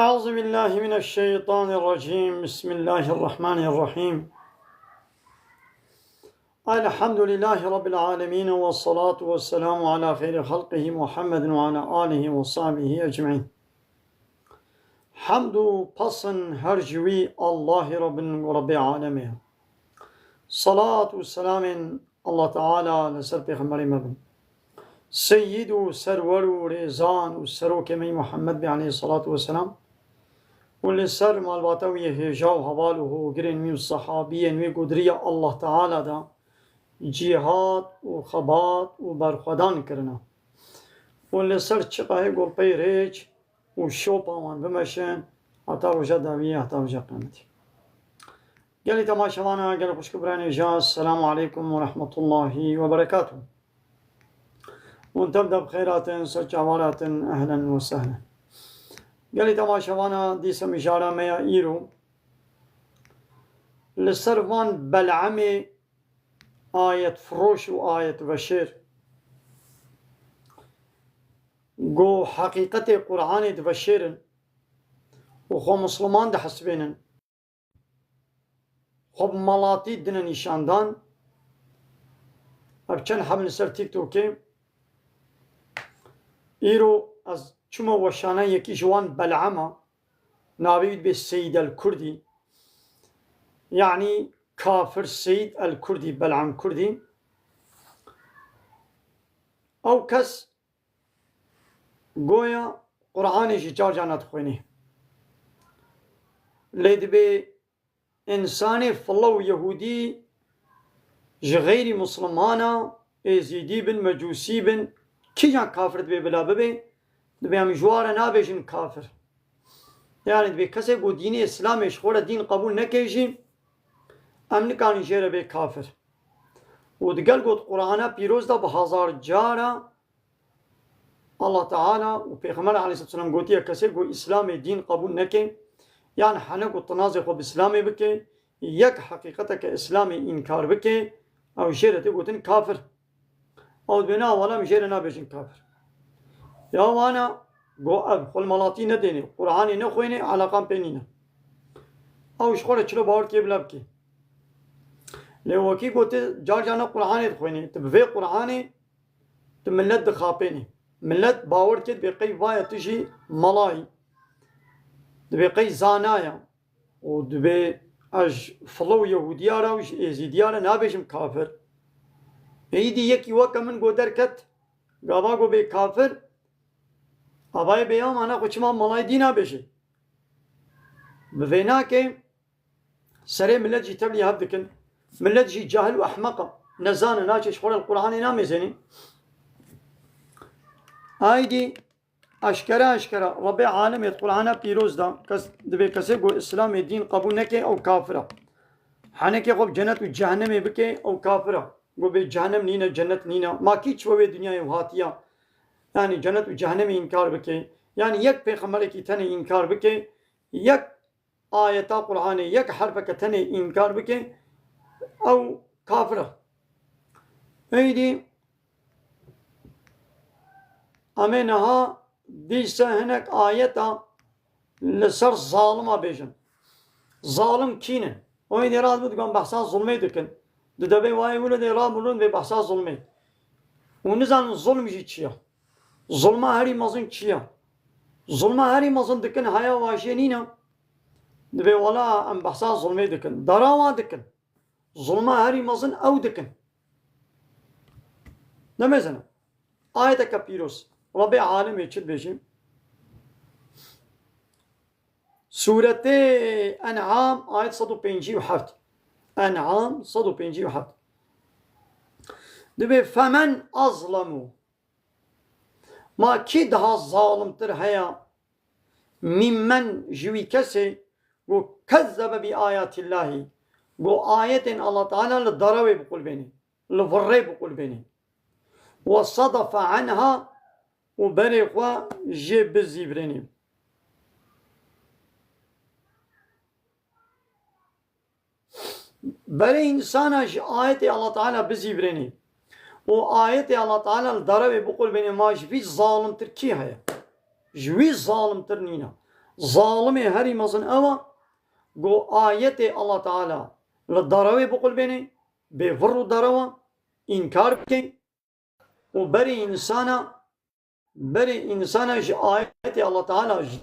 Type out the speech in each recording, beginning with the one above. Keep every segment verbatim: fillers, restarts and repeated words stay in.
أعوذ بالله من الشيطان الرجيم. بسم الله الرحمن الرحيم. الحمد لله رب العالمين، والصلاة والسلام على خير خلقه محمد وعلى آله وصحبه أجمعين. Hemd û pesn her ji wî Allahê re bin, Rebbê alemê. Salat û selamên Allah Teala li ser Pêxemberê me bin. Seyyid û serwer û rêzan û serokê me yî Muhammed bê aleyhissalatu vesselam û li ser malbata wî yê hêja û heval û hogirên wî û sehabiyên wî ku di riya Allah Teala de cîhad û xebat û berxwedan kirine û li ser çiqahê golpeyê rêç û şopa wan bimeşin heta roja dawiyê, heta roja qiyametê. Gelî temaşevana, gelî xwişk û birayên hêja, Selamu aleykum ve rahmetullahi ve berekatuh. Hûn tev de bi xêr hatin, ser çavan hatin, ehlen ve sehlen. Gelî temaşevana, dîsa mijara me ya îro li ser van Belamê ayet firoş û ayet veşêr ku heqîqetê Qur'anê diveşêrin û xwe Musliman dihesibênin, xwe bi melatî dine nîşandan. Ev çend heb li ser TikTokê. Îro ez çûme weşana yekî ji wan Belama, navê wî dibê Seyîd el Kurdî. Yanî kafir Seyîd el Kurdî, Belam Kurdî. Ew kes goya Qur'anê jî car car nedixwênê. Lê dibê însanê file û yehûdî ji xeyrî Muslimana, êzîdî bin, mecûsî bin, kîjan kafir dibê bila bibe, dibê em ji wan re nabêjin kafir. Yanî dibê kesê ku dînê Îslamê ji xwe re dîn qebûl neke jî, em nikarin jê re bê kafir. Û digel got Qur'ana pîroz de bi hezar cara Allah Teala û Pêxember aleyhisselam gotiye, kesê ku Îslamê dîn qebûl neke, yan hene ku tinazê xwe bi Îslamê bike, yek heqîqeteke Îslamê înkar bike, ew jê re tê gotin kafir. Ew dibê na wala em jê re nabêjin kafir. Ya wana go ev xwe li melatî nedêne, Qur'anê nexwêne, eleqan pê nîne. Ew ji xwe re çilo bawer kê bila bike. Lê wekî gote car carna Qur'anê dixwêne, tu bi vê Qur'anê tu millet dixapênî. Millet bawer dike dibê qey vaye tu jî mala yî. Dibê qey zana ye. Û dibê ez ji file û Yehûdiya re û ji Êzîdiya re nabêjim kafir. Êdî yekî weke min go derket, gava go bê kafir, avayê bê ya mana xwe çima malayê dî nabêjê. Bi vê nakê serê millet jî tevlî hev dikin. Millet jî cahil û ehmeq e. Nezane, naçe ji xwe re li Qur'anê namêzenê. Aydî eşkere eşkere Rebbê alemê di Qur'ana pîroz de kes, dibê kesê ku Îslamê dîn qebûl neke ew kafir e. Henekê xwe bi cenet û cehennemê bike ew kafir e. Ku bê cehennem nîne, cennet nîne. Ma kî çiwe wê dinyayê û hatiya? Yanî cennet û cehennemê înkar bike. Yanî yek pêxemberekî tenê înkar bike, yek ayeta Qur'anê yek herfeke tenê înkar bike, ew kafir e. Êdî em ê niha dîse hinek ayeta li ser zalima bêjin. Zalim kî ne? Êdî rast bû dikan behsa zulmê dikin. Di devê wayê wilo dê rabûn vê behsa zulmê. Û nizanin zulm jî çi ye? Zulma herî mezin çi ye? Zulma herî mezin dikin heya wajê nîne. Dibê wela em behsa zulmê dikin. Dara wan dikin. Zulma herî mezin ew dikin. Nemêzene. Ayeteke pîroz. Rebbê alemê çi dibêjî? Sûretê En'am, ayet sed û pêncî û heft. En'am sed û pêncî û heft. Dibê femen azlemu. Ma kî daha zalimtir heye? Mîmmen ji wî kesê ku kezzebe bi ayatillahî, ku ayetên Allah Teala li darewê biqulbênê, li virrê biqulbênê. Ve sadafe anha û berê xwe jê bizîvirênê. Berê însana ji ayetê Allah Teala bizîvirênê û ayetê Allah Teala li darewê biqulbênê, ma ji vî zalimtir kî heye? Ji wî zalimtir nîne. Zalimê herî mezin ew e ku ayetê Allah Teala li derewê biqulbênê, bê vir û derewa, înkar bike û berê însana, berê însana ji ayetê Allah Teala, ji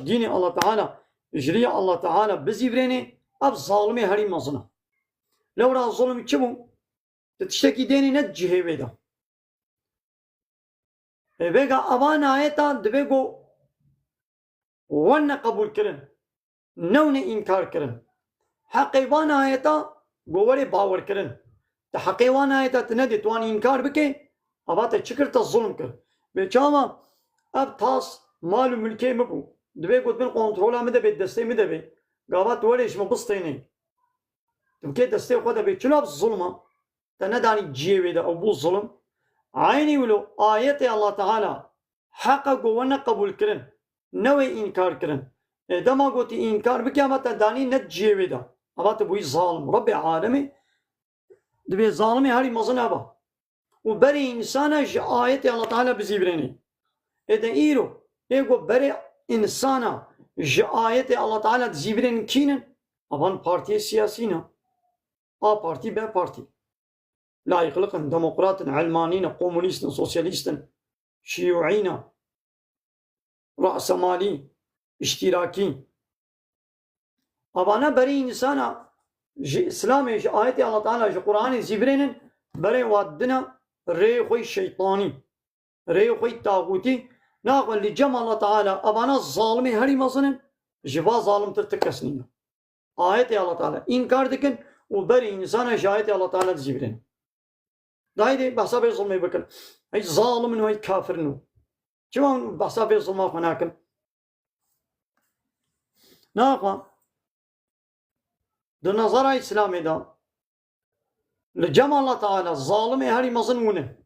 dînê Allah Teala, ji rîya Allah Teala bizîvirênê, ev zalimê herî mezin e. Lewra zulm çi bû? Ti tiştekî dênê ne di cihê wê de. Ê vêga evan ayeta divê ku wen ne qebûl kirin, newne înkar kirin. Heqê van ayeta ku werê bawer kirin. Ti heqê wan ayeta ti nedê, tu wan înkar bike, ava te çi kir, te zulm kir. Bê çawa ev tas mal û milkê min bû. Divê ku di bin kontrola min de bê, destê min de bê. Gava tu werê ji min bistênê. Tu bikê destê xwe de bê. Çila bi zulm e? Te nedanî ciyê wê de, ew bû zulm. Eynî wilo ayetê Allah Teala heq e ku we ne qebûl kirin, ne wê înkar kirin. Ê dema ku tu înkar bikî, eva te danî ne ciyê wê de. Eva tu bûyî zalim. Rebbê alemê dibê zalimê herî mezin eva. Û berê însana ji ayetê Allah Teala bizîvirênê. Ê de îro, ê ku berê însana ji ayetê Allah Teala dizîvirên kî ne? Evan partiyê siyasî ne. A partî, B partî. Layîqliq in, demokrat in, elmanî ne, komunîst in, sosyalîst in, şiyûî ne, rasemalî, îştîrakî. Avana berê însana ji Îslamê, ji ayetê Allah Teala, ji Qur'anê zîvirênin, berê wa dina rêyê xwe yî şeytanî, rêyê xwe yî taxûtî. Naxwe li cem Allah Teala, avana zalimê herî mezin in, ji va zalimtir ti kes nîne. Ayetê Allah Teala înkar dikin û berê însana ji ayetê Allah Teala dizîvirên. Dayê dê behsa vê zulmê bikin. Hey zalim in û hey kafir in û. Çima hûn behsa vê zulma xwe nakin? Naxwe, di nezara Îslamê de, li cem Allah Teala zalimê herî mezin win e.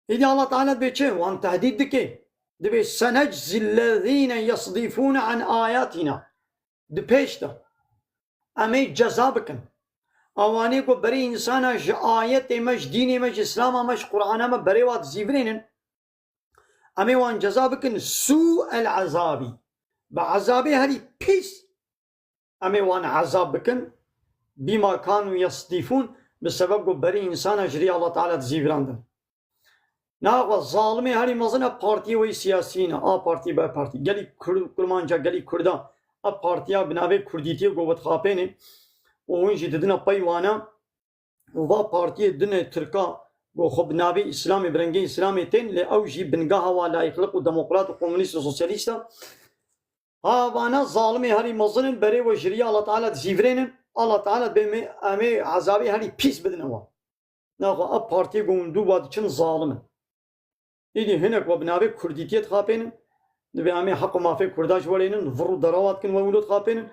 Îdî Allah Teala dibê çi? Wan tehdîd dike. Dibê seneczî lezîne yesdîfûne an ayatîna. Di pêş de. Em ê ceza bikin. Ewanê ku berê însana ji ayetê me, ji dînê me, ji Îslama me, ji Qur'ana me berê wa dizîvirênin. Em ê wan ceza bikin sû el ezabî. Bi ezabê herî pîs. Em ê wan ezab bikin. Bîma kanû yesdîfûn, bi sebeb ku berî însana ji rî Allah Teala dizîvirandin. Naxwe zalimê herî mezin ev partiyê wê siyasî ne. A partî, B partî. Gelî Kur-, Kurmanca, gelî Kurda. Ev partiya bi navê Kurdîtiyê ku we dixapênê û hûn jî didine pey wana. Û va partiyê din e Tirka, ku xwe bi navê Îslamê, bi rengê Îslamê tên, lê ew jî bingeha wa layîqliq û demokrat û komunîst û sosyalîst e. Ha vana zalimê herî mezin in, berê we ji rîya Allah Teala dizîvirênin, Allah Teala dibê me, em ê ezabê herî pîs bidine wan. Naxwe ev partiyê ku hûn dû va diçin zalim in. Îdî hinek we bi navê Kurdîtiyê dixapênin, dibê em ê heq û mafê Kurda ji we lênin, vir û derewa dikin we wilo dixapênin.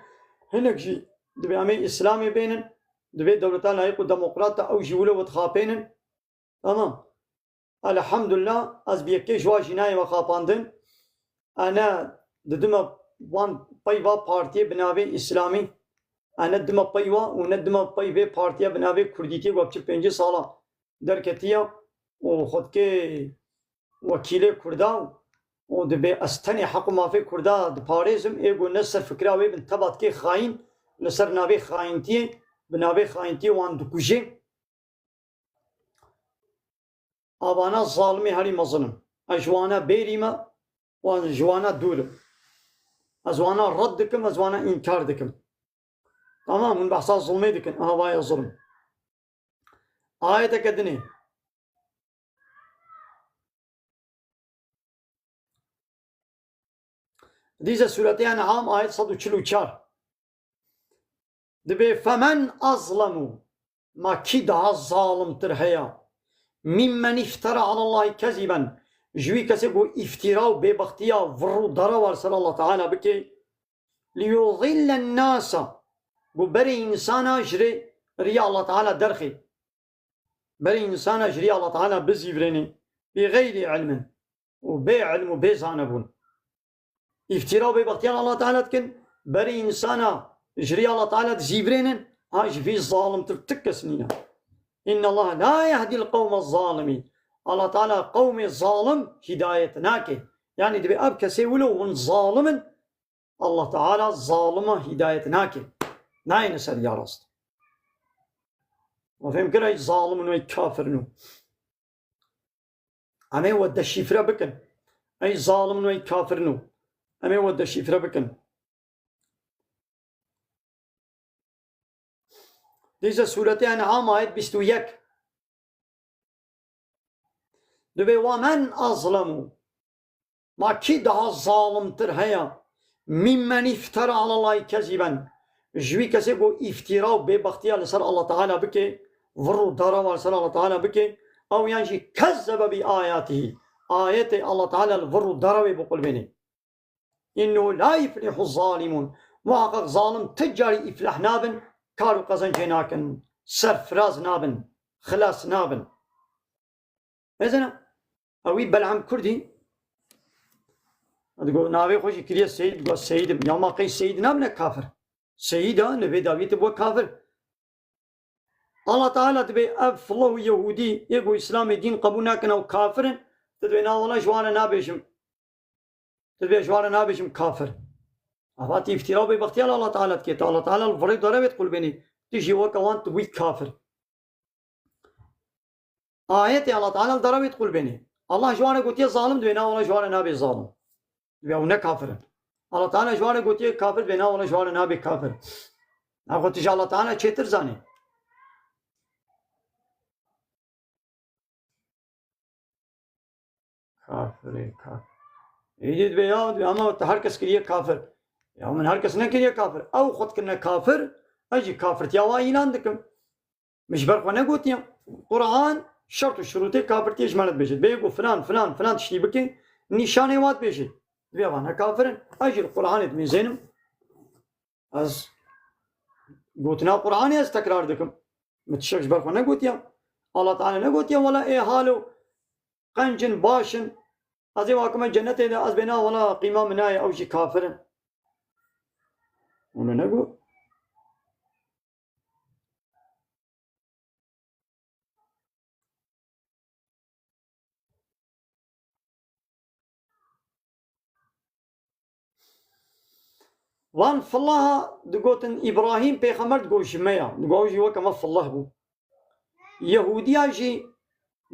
Hinek jî dibê em ê Îslamê bênin, dibê dewleta layîq û demokrat de ew jî wilo we dixapênin. Tamam. Elhamdulillah, ez bi yekê ji wa jî nayê ve xapandin. Ene didime wan pey va partiyê bi navê Îslamî. Ene dime pey wa û ne dime pey vê partiye bi navê Kurdîtiyê ku çil pêncî sala derketiye û xwe dikê wekîlê Kurda û dibê ez tenê heq û mafê Kurda diparêzim, ê ku ne ser fikra wê bin teva dikê xayîn, li ser navê xayîntiyê, bi navê xayîntiyê wan dikujê. Avana zalimê herî mezin in. Ez ji wana bêrî me, wan ji wana dûr im. Ez wana red dikim, ez wana înkar dikim. Tamam, hûn behsa zulmê dikin. Aha, vaye zulm. Ayeteke dinê. Dîze Sûretê En'am ayet sed û çil û çar. Dibê femen azlemu, ma kî daha zalimtir heye? Mimmen iftera alallahî keziben, ji wî kesê ku îftîra û bêbextiya vir û dara war ser Allah Teala bike. Liyudillen nasa, ku berê însana ji rê riya Allah Teala derxê. Berê însana ji riya Allah Teala bizîvirênê. Bi xeyrî ilmin. Û bê ilm û bê zanebûn. Îftîra û bêbextiyan Allah Teala dikin. Berê însana ji riya Allah Teala dizîvirênin. Ha, ji vî zalimtir ti kes nîne. Inna Allah la yehdil qewme zalimîn. Allah Teala qewmê zalim hidayet nake. Yani dibê ev kesê wilo hûn zalim in, Allah Teala zalima hidayet nake. Nayêne ser ya rast. Ma fêm kir, ey zalim in û ey kafir in û. Em ê we deşîfre bikin. Ey zalim in û ey kafir in û. Em ê we deşîfre bikin. Dîse Sûretê En'am ayet bîst û yek. Dibê, "Ve men azlemu." Ma kî daha zalimtir heye? "Mimmen iftera alallahi keziben." Ji wî kesê ku îftîra û bêbextiya li ser Allah Teala bike, vir û darawa li ser Allah Teala bike, ew yan jî kezzebe bi ayatihi. Ayetê Allah Teala li vir û darawê biqulbêne. Innehu la yuflihu zalimun. Muhaqqaq zalim ti carî îflah nabin, kar û qezencê nakin, serfiraz nabin, xilas nabin. Mezena, ewî Bel'am Kurdî, digo navê xwe jî kiriye Seyîd, digo Seyîd im. Ya ma qey Seyîd nabine kafir? Seyîd a, li vê dawiyê tu bû kafir. Allah Teala dibê ev filah û Yehûdî, yê ku Îslamê dîn qebûl nakin ew kafir in, tu dibê na wela ji wan re nabêjim. Tu dibê ji wan re nabêjim kafir. Ava tî îftîra û bêbextiya li Allah Teala dikê. Tu Allah Teala li virê darewê diqulbênî. Tu jî weke wan tu bûyî kafir. Ayetê Allah Teala li darewê diqulbênî. Allah ji wan re gotiye zalim, dibê na wela ji wan re nabê zalim. Dibê ew ne kafir in. Allah Teala ji wan re gotiye kafir, dibê na wela ji wan re nabê kafir. Nexwe tu ji Allah Teala çêtir zanî. Kafirê kafir. Êdî dibê ya, dibê ama te her kes kiriye kafir. Ya min her kes nekiriye kafir. Ew xwe dikirine kafir, ez jî kafirtiya wa îlan dikim. Min ji ber xwe negotiye. Quran şert û şirûtê kafirtiyê ji me re dibêje. Dibê ku filan, filan, filan tiştî bike, nîşanê wa dibêje. Dibê eva ne kafir in. Ez jî li Quranê dimêzênim. Ez gotina Quranê ez tekrar dikim. Min tiştek ji ber xwe negotiye. Allah Teala negotiye, wela ê halo qenc in, baş in. Ez ê wakime cennetê de, ez bêna wela qîma min nayê, ew jî kafir in. Hûn ê nego. Wan filaha digotin Îbrahîm pêxember digot ji me ya. Digot ew jî weke me filah bû. Yehûdiya jî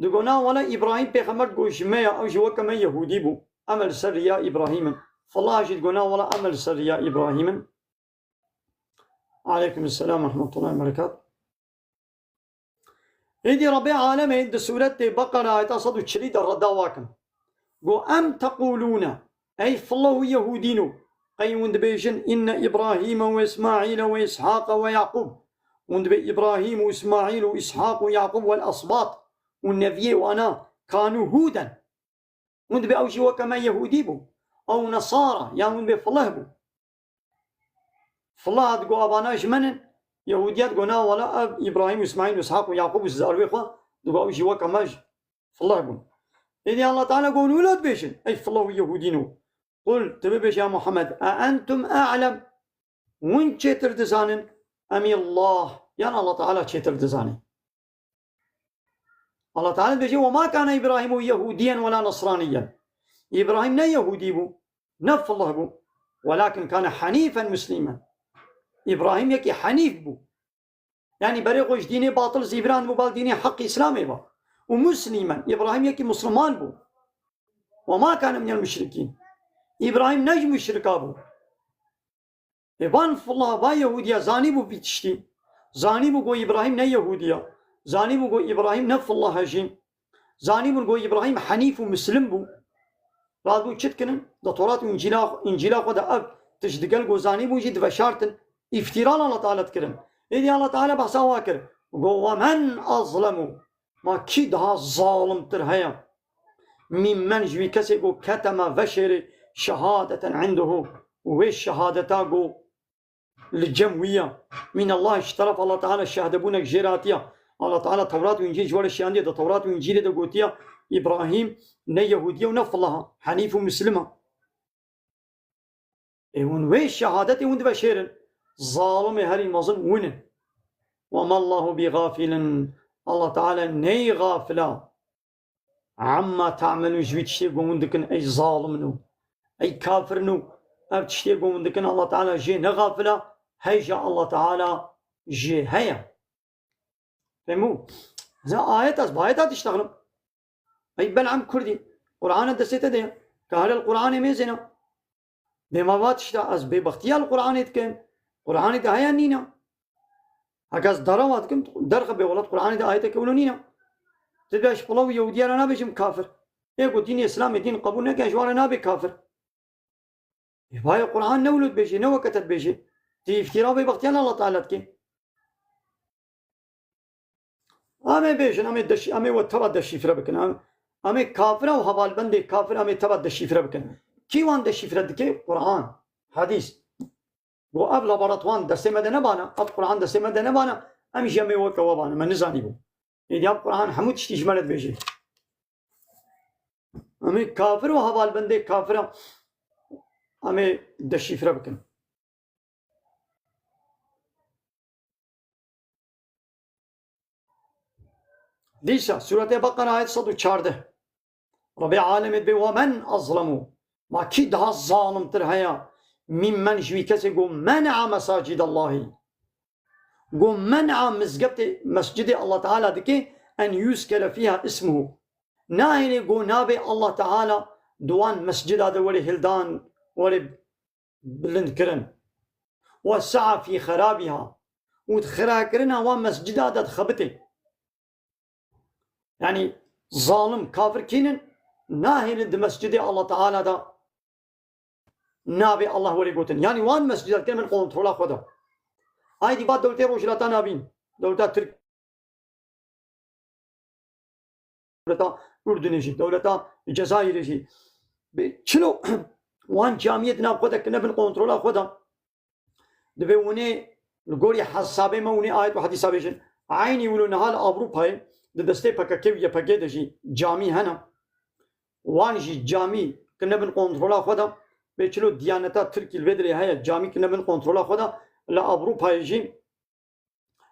digot na wela Îbrahîm pêxember digot ji me ya, ew jî weke me Yehûdî bû. Em li ser riya Îbrahîm in. Filaha jî digot na wela em li ser riya Îbrahîm in. Aleykum selam ve rahmetullahi ve berekatuh. Êdî Rebê Alemê di Sûretê Beqere ayeta sed û çilî de reda wakin. Go, "Em tequlûne", ey filah û Yehûdîno, qey hûn dibêjin, "Inne Îbrahîme ve Îsmaîle ve Îshaqe ve Yaqûb." Hûn dibê Îbrahîm û Îsmaîl û Îshaq û Yaqûb wel esbat û neviyê wana kanû hûden. Hûn dibê ew jî weke me Yehûdî bû. Ew Nesara, yan hûn dibê filih bû. Filih digo, "Avana ji min in." Yehûdiya digo, "Na wela ev Îbrahîm û Îsmaîl û Îshaq û Yaqûb û zarwê xwe." Digo, "Ew jî weke me ji filih bûn." Êdî Allah Teala go, "Hûn wilo dibêjin, ey filih û Yehûdîno." Qul, tu bibêje ya Muhammed, "E entum a'lem." Hûn çêtir dizanin, "emî Allah", yan Allah Teala çêtir dizane? Allah Teala dibêje, "Ve ma kane Îbrahîmu Yehûdiyen wela Nesraniyen." Îbrahîm ne Yehûdî bû, ne filih bû. "Welakin kane henîfen muslîmen." Îbrahîm yekî henîf bû. Yanî berê xwe ji dînê batil zîviran bû, bal dînê heq Îslamê ba. Û muslîmen, Îbrahîm yekî musliman bû. "Ve ma kane minel muşrikîn." Îbrahîm ne ji muşrika bû. Ê van filih, va Yehûdiya zanîbû vî tiştî. Zanîbû go Îbrahîm ne Yehûdiya. Zanîbû go Îbrahîm ne filih e jî. Zanîbûn go Îbrahîm henîf û muslim bû. Radibû çi dikinin? Di Torat û Încîla, Încîla xwe de ev tişt digel go zanîbûn jî diveşartin. Îftîra li Allah Teala dikirin. Êdî Allah Teala behsa wa kir. Go, "Ve men azlemu." Ma kî daha zalimtir heye? Mîmmen ji wî kesê ku keteme veşêrê şehadeten indehu. Wê şehadeta ku li cem wî ya. Mîn Allah, ji teref Allah Teala şehdebûnek jê re hatiya. Allah Teala Tewrat û Încîl ji we re şiyandiye, di Tewrat û Încîlê de gotiya, Îbrahîm ne Yehûdî ye û ne filaha. Henîf û Muslim e. Ê hûn wê şehadetê hûn diveşêrin. Zalimê herî mezin hûn in. وما الله بغافل. Allah Teala ney gafila. Amma ta'melûn, ji wî tiştê ku hûn dikin, ey zalimno, ey kafirno, ev tiştê ku hûn dikin, Allah Teala jê ne gafila, hêja Allah Teala jê heye. Fehmû? Za ayet ez bi ayeta diştexlim. Ey Bel'am Kurdî, Qur'ana destê te de ye. Ka hele li Qur'anê mêzêne. Bêma va tişta ez bêbextiya li Qur'anê dikim. Qur'anê de heye nîne. Heke ez derawa dikim, derxe bê welat Qur'anê de ayeteke wilo nîne. Tu dibê ji pilaw Yehudiya re nabêjim kafir. Ê ku dînê Îslamê dîn qebûl neke, ji wan re nabê kafir. Ê bayê Qur'an ne wilo dibêjê, ne weke te dibêjê. Tu îftîra bêbextiya li Allah Teala dikê. Em ê bêjin, em ê deş-, em ê we teva deşîfre bikin. Em, em ê kafira û hevalbendê kafir em ê teva deşîfre bikin. Kî wan deşîfre dike? Quran, hedîs. Go ev laboratwan destê me de nebana, ev Quran destê me de nebana, em jî em ê weke we bane, me nizanîbû. Êdî ev Quran hemû tiştî ji me re dibêje. Em ê kafir û hevalbendê kafira em ê deşîfre bikin. Dîsa, Sûretê Beqera, ayet sed û çardeh. Rebê alemê dibê, "Ve men azlemu." Ma kî daha zalimtir heye? Mîm men ji wî kesê go men'a mesacîdallahî. Go men'a mizgeftê, mescidê Allah Teala dike, en yuzkere fîha ismuhu. Nahêlê go navê Allah Teala di wan mescida de were hildan, were bilind kirin. Ve sa'a fî xerabîha. Û di xirakirina wan mescida de dixebitê. Yanî zalim, kafir kînin, nahêlin di mescidê Allah Teala de navê Allah were gotin. Yanî wan mescida dikin bin kontrola xwe de. Aydî va dewletê Rojhilata Navîn, dewleta Tirk, dewleta Urdunê jî, dewleta Cezayirê jî. Bi çilo wan camiyê di nav xwe de kirine bin kontrola xwe de. Dibê hûnê li gorî hesabê me hûnê ayet û hedîsa bêjin. Eynî wilo niha li Ewropayê di destê P K K û Y P G de jî camî hene. Wan jî camî kirine bin kontrola xwe de. Bê çilo diyaneta Tirkî li vê dirê heye, camî kirine bin kontrola xwe de. Li Ewropayê jî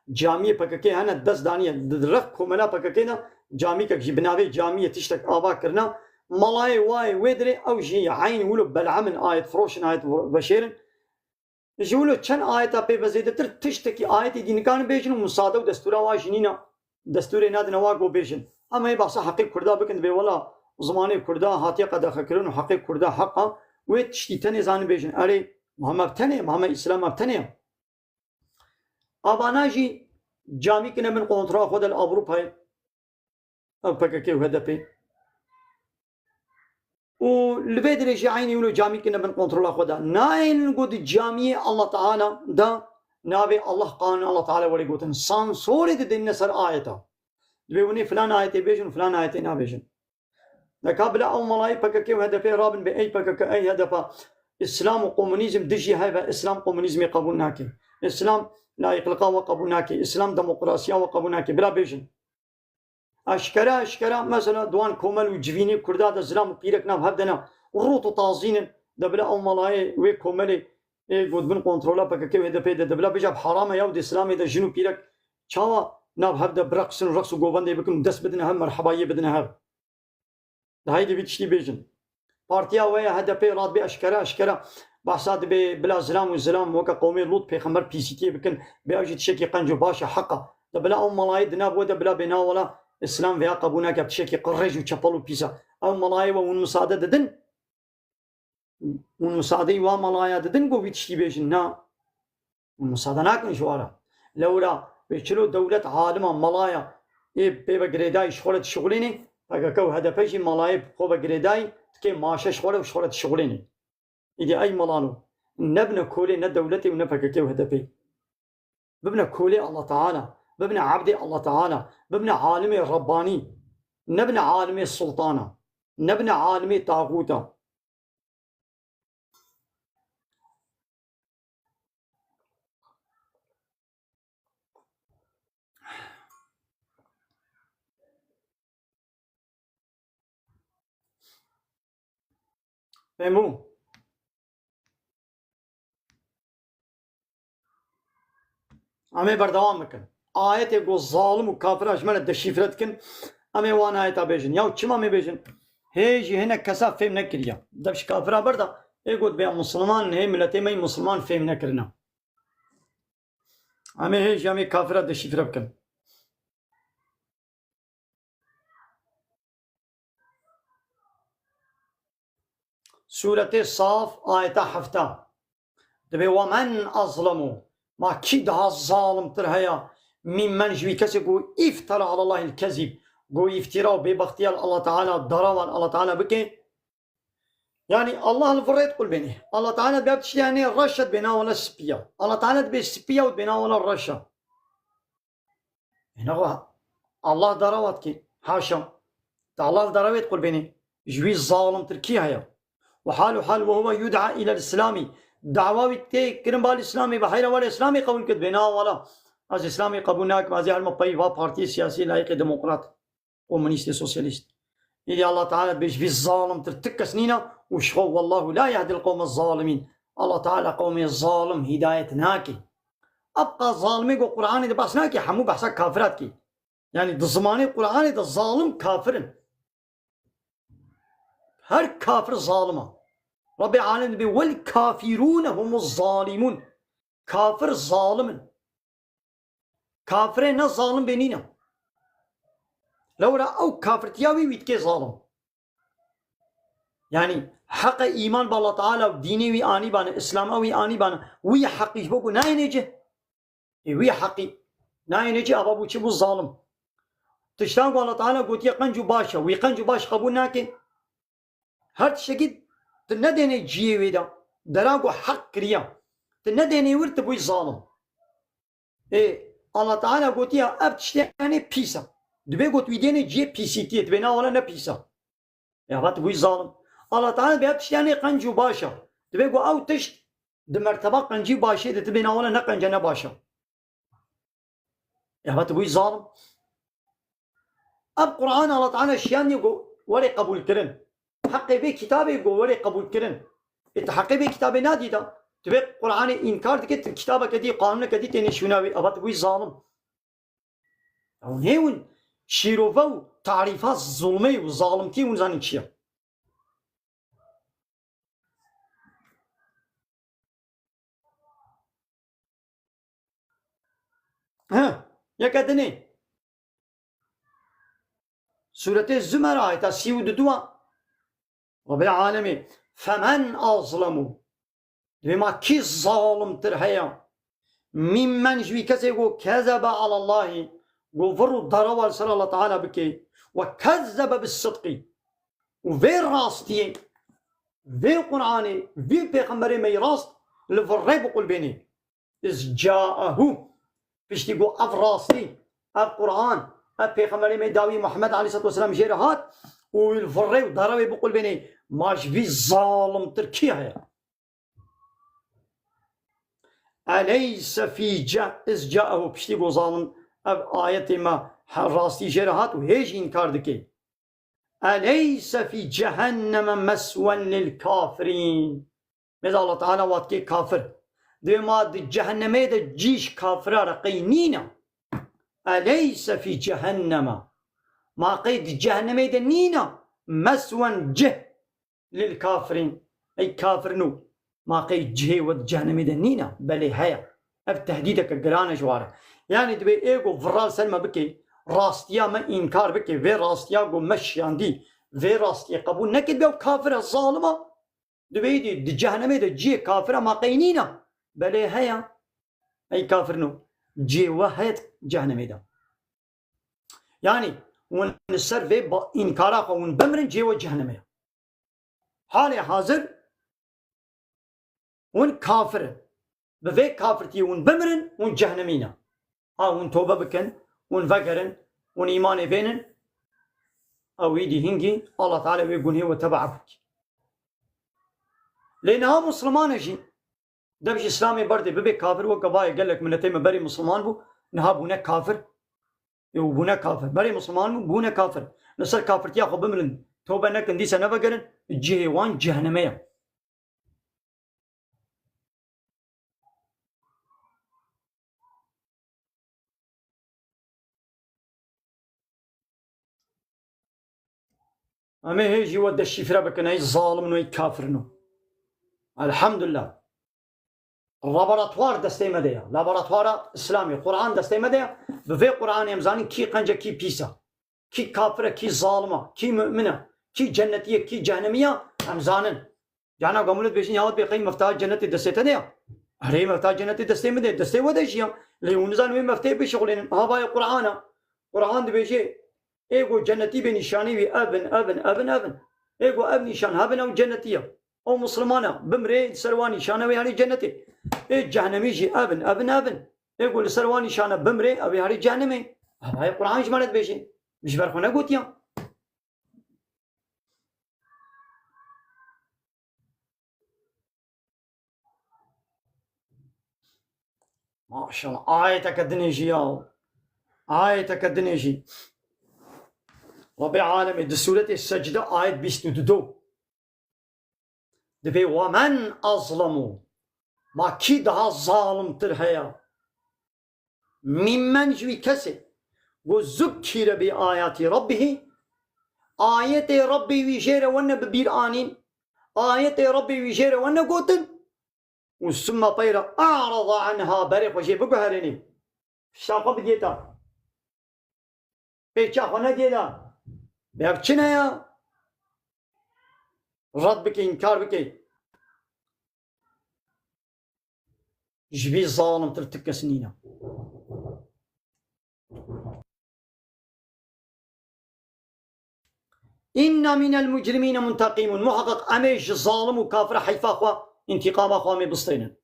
camiyê P K K hene dest daniye. Di rex komela P K K de camîkek jî bi navê camiyê tiştek ava kirine. Malayê wayê wê dirê ew jî eyn wilo bel'emin, ayet firoşin, ayet veşêrin. Ji wilo çend ayeta pê ve zêdetir tiştekî ayetê dî nikarin bêjin û misade û destûra wa jî nîne. Destûrê nadine wa ku bêjin. Em ê behsa heqê Kurda bikin, dibê wela zimanê Kurda hatiye qedexekirin û heqê Kurda heq e. Wê tiştî tenê zanin bêjin. Erê, ma heme tenê, ma heme Îslam ev tenê ye. Avana jî camî kine bin kontrola xwe de li Ewropayê. Ev P K K û H D P. Û li vê dirê jî eynî wilo camî kine bin kontrola xwe de. Nayên ku di camiyê Allah Teala de navê Allah, qanûn Allah Teala were gotin. Sansorê didinine ser ayeta. Dibê hûnê filan ayetê bêjin û filan ayetê nabêjin. Neka bila ew malayê P K K û H D P rabin bê, ey P K K, ey H D P. Îslam û komunîzm dijî hev e, Îslam komunîzmê qebûl nake. Îslam layîqliqa we qebûl nake. Îslam demokrasiya we qebûl nake. Bila bêjin. Eşkere, eşkere, mesela, di wan komel û civînê Kurda de zilam û pîrek nav hev de ne rût û tazîn in, de bila ew malayê wê komelê ê got bin kontrola P K K û H D P de, de bila bêje bi haram e ya û di Îslamê de jin û pîrek çawa nav hev de bireqsin û reqs û govendê bikin û dest bidine hev, merhebayiyê bidine hev. De heydê vî tiştî bêjin. Partiya we ya H D P radibê eşkere eşkere behsa dibê bila zilam û zilam weke qewmê Lût pêxember pîsîtiyê bikin, bê ew jî tiştekî qenc û baş e, heq e. De bila ew malayê di nav we de bila bê na wela Îslam vêya qebûl nake, ev tiştekî qirêj û çepel û pîs e. Ew malayê we hûn misade didin? Hûn misadeyî wa malaya didin ku vî tiştî bêjin? Na. Hûn misade nakin ji wa re. Lewra wê çilo dewlet alima malaya ê pê ve girêdayî ji xwe re dişixulênê, P K K û H D P jî malayê xwe ve girêdayî dike maşe ji xwe re û ji xwe re dişixulênê. Îdî ey malano, nebine kolê ne dewletê û ne P K K û H D P. Bibine kolê Allah Teala, bibine ebdê Allah Teala, bibine alimê Rebbanî, nebine alimê sultana, nebine alimê taxûta. Fehmû? Em ê berdewam bikin. ayetê ku zalim û kafira ji me re deşîfre dikin, em ê wan ayeta bêjin. Ya çima em ê bêjin? Hê jî hinek kesa fêm nekiriye. Dev ji kafira berda, ê got bê Musulman, hê miletê me yî Musulman fêm nekirine. Em ê hê jî em ê kafira deşîfre bikin. Sûretê Saf, ayeta hefta. Dibê, "Ve men azlemu." Ma kî daha zalimtir heye? "Mimmen", ji wî kesê ku "iftera alallahil kezîb", ku îftîra û bêbextiya li Allah Teala, darawa li Allah Teala bike. Yanî Allah li vir rê diqulbênê. Allah Teala dibê ev tiştê, yanî reş e, dibê nava wele spî ya. Allah Teala dibê spî ya û dibê nava wele reş e. Êna xwe Allah darawa dikê. Haşa. Te Allah li darawê diqulbênê. Ji wî zalimtir kî heye? Ve hal û hal ve huve yud'a ilel Îslamî. Dawa wî tê kirin bal Îslamê, bi heyra wele Îslamê qebûl kir, dibê na wala. Ez Îslamê qebûl nakim, ez ê herime peyva partiyê siyasî layîqê demokrat. Komunîstê sosyalîst. Îdî Allah Teala dibê ji vî zalimtir ti kes nîne û ji xwe, "Wallahu la yehdil qewme zalimîn." Allah Teala qewmê zalim hîdayet nake. Ebqa zalimê ku Qur'anê de behs nake, hemû behsa kafira dike. Yanî di zimanê Qur'anê de zalim kafir in. Her kafir zalim e. Rabbê Alem dibê, "Wel kafirûne humuz zalimûn." Kafir zalim in. Kafirê ne zalim bê nîne. Lewra ew kafirtiya wî wî dikê zalim. Yanî heqe îman bi Allah Teala û dînê wî anîbane, Îslama wî anîbane, wî heqî ji bo ku nayêne cih. Ê wî heqî nayêne cih, ava bû çi bû zalim. Tiştan ku Allah Teala gotiye qenc û baş e, wî qenc û baş qebûl nake. Her tiştekî tu nedênê cihê wê de, dera ku heq kiriye, tu nedênê wir, tu bûyî zalim. Ê, Allah Teala gotiya ev tiştê, yanî pîs e. Dibê got wî dênê cihê pîsîtiyê, dibê na wele ne pîs e. Ya va tu bûyî zalim. Allah Teala dibê ev tiştê, yanî qenc û baş e. Dibê got ew tişt di merteba qencî û başê de, dibê na wele ne qenc e ne baş e. Ya va tu bûyî zalim. Ev Qur'an Allah Teala şiyandiye ku were qebûl kirin. Heqê vê kitabê ku were qebûl kirin. Ê tu heqê vê kitabê nadî de, tu vê Qur'anê înkar dike, tu kitabeke dî, qanûneke dî tênê şûna wê. Ava tu bûyî zalim. Ew nê hûn şîrove û tarîfa zulmê û zalimtî hûn zanin çi ye? He, yeke dinê. Sûretê Zümer ayeta sî û du a. Rabbê alemê, "Femen azlemu." Dibê ma kî zalimtir heye? "Mimmen", ji wî kesê ku "kezebe alallahî", ku vir û darawa li ser Allah Teala bike, "ve kezzebe bis sidqî", û vê rastiyê, vê Qur'anê, vê pêxemberê me yî rast li vir rê biqulbênê. "Iz caehu", piştî ku ev rastî, ev Qur'an, ev pêxemberê me dawî Muhammed aleyhissalatu vesselam jê re hat û li vir rê û dara wê biqulbênê, ma ji vî zalimtir kî heye? "Eleyse fî ce-, iz caehu", piştî ku zalim ev ayetê me he-, rastî jê re hat û hê jî înkar dike. "Eleyse fî cehenneme meswen lil kafirîn." Mêza Allah Teala wat kê kafir. Dê ma di cehennemê de cî ji kafira re qey nîne? "Eleyse fî cehenneme." Ma qey di cehennemê de nîne? "Meswen cih lil kafirîn." Ey kafirino, ma qey cihê we di cehennemê de nîne? Belê heye. Ev tehdîdeke giran e ji ware. Yanî dibê ê ku vira li ser me bike, rastiya me înkar bike, vê rastiya ku me şiyandî, vê rastiyê qebûl neke, dibê ew kafir e, zalim e. Dibê êdî di cehennemê de cihê kafir e, ma qey nîne? Belê heye. Ey kafirino, cihê we heye di cehennemê de. Yanî hûn li ser vê ba-, înkara xwe hûn bimirin, cihê we cehennemê ye. Halê hazir hûn kafir in. Bi vê kafirtiyê hûn bimirin, hûn cehnemî ne. Ha hûn tobe bikin, hûn vegerin, hûn îmanê vênin, ew êdî hingî Allah Teala wê gunhê we teba efû kî. Lê niha Muslimane jî, dev ji Îslamê berdê, bibe kafir, weke vaye gelek miletê me berê Musliman bû, niha bûne kafir. Ê, û bûne kafir. Berê Musliman bû, bûne kafir. Li ser kafirtiya xwe bimirin, tobe nekin, dîsa nevegerin, cihê wan cehneme ye. Em ê hê jî we deşîfre bikin, ey zalim in û ey kafir in û. Elhamdulillah. Laboratuvar destê me de ye. Laboratuara Îslamê, Quran destê me de ye. Bi vê Quranê em zanin kî qenc e, kî pîs e. Kî kafir e, kî zalim e, kî mu'min e, kî cennetî ye, kî cehnimî ye, em zanin. Cana gamûlet bêjin, ya wet bê qey mefta cennetê destê te de ye. Erê, mefta cennetê destê min de, destê we de jî ye. Lê hûn nizanin wê mefteyê bişixulênin. Aha, bayê Quran e. Quran dibêje, ê ku cennetî bê nîşanî wî ev in, ev in, ev in, ev in. Ê ku ev nîşan hebin, ew cennetî ye. Ew Misliman e, bimrê, li ser wan nîşane wê herî cennetê. Ê cehnemî jî ev in, ev in, ev in. Ê ku li ser wan nîşane bimrê, ew ê herî cehennemê. Ev ayê Quran ji me re dibêje. Min ji ber xwe negotiya. Maşallah. Ayeteke dinê jî ya. Ayeteke dinê jî. Rabbê alemê di sûretê Secde ayet bîst û du do. Dibê, "Ve men azlemu." Ma kî daha zalimtir heye? Mîmmen, ji wî kesê ku zukkîre bi ayatî Rabbihî, ayetê Rabbê wî jê re wene bi bîr anîn, ayetê Rabbê wî jê re wene gotin, û summa peyre a'rada anha, berê xwe jê biguherênê, pişta xwe bidiyê te. Pêça xwe nediyê de. Ev çi ne ya? Red bike, înkar bike. Ji vî zalimtir ti kes nîne. Inna minel mujrimîne munteqîmun. Muheqeq em ê ji zalim û kafira heyfa xwe, întîqama xwe em ê bistênin.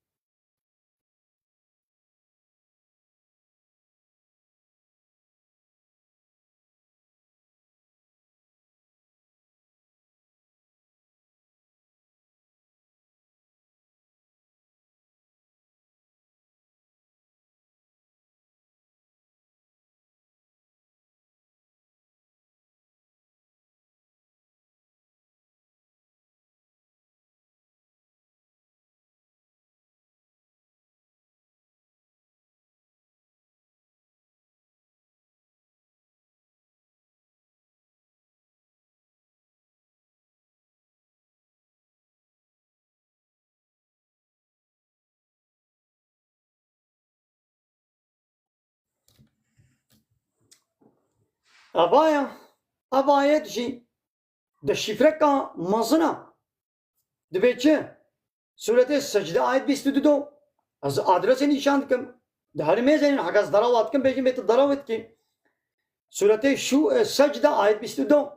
Ava ya, ava ayet jî deşîfreka mezin e. Dibê çi? Sûretê Secde ayet bîst û du do. Ez adresê nîşan dikim. Di herî mêzên heke ez derawa dikim, bêjin bê tu derawa dikî. Sûretê Şû-, e, Secde ayet bîst û du.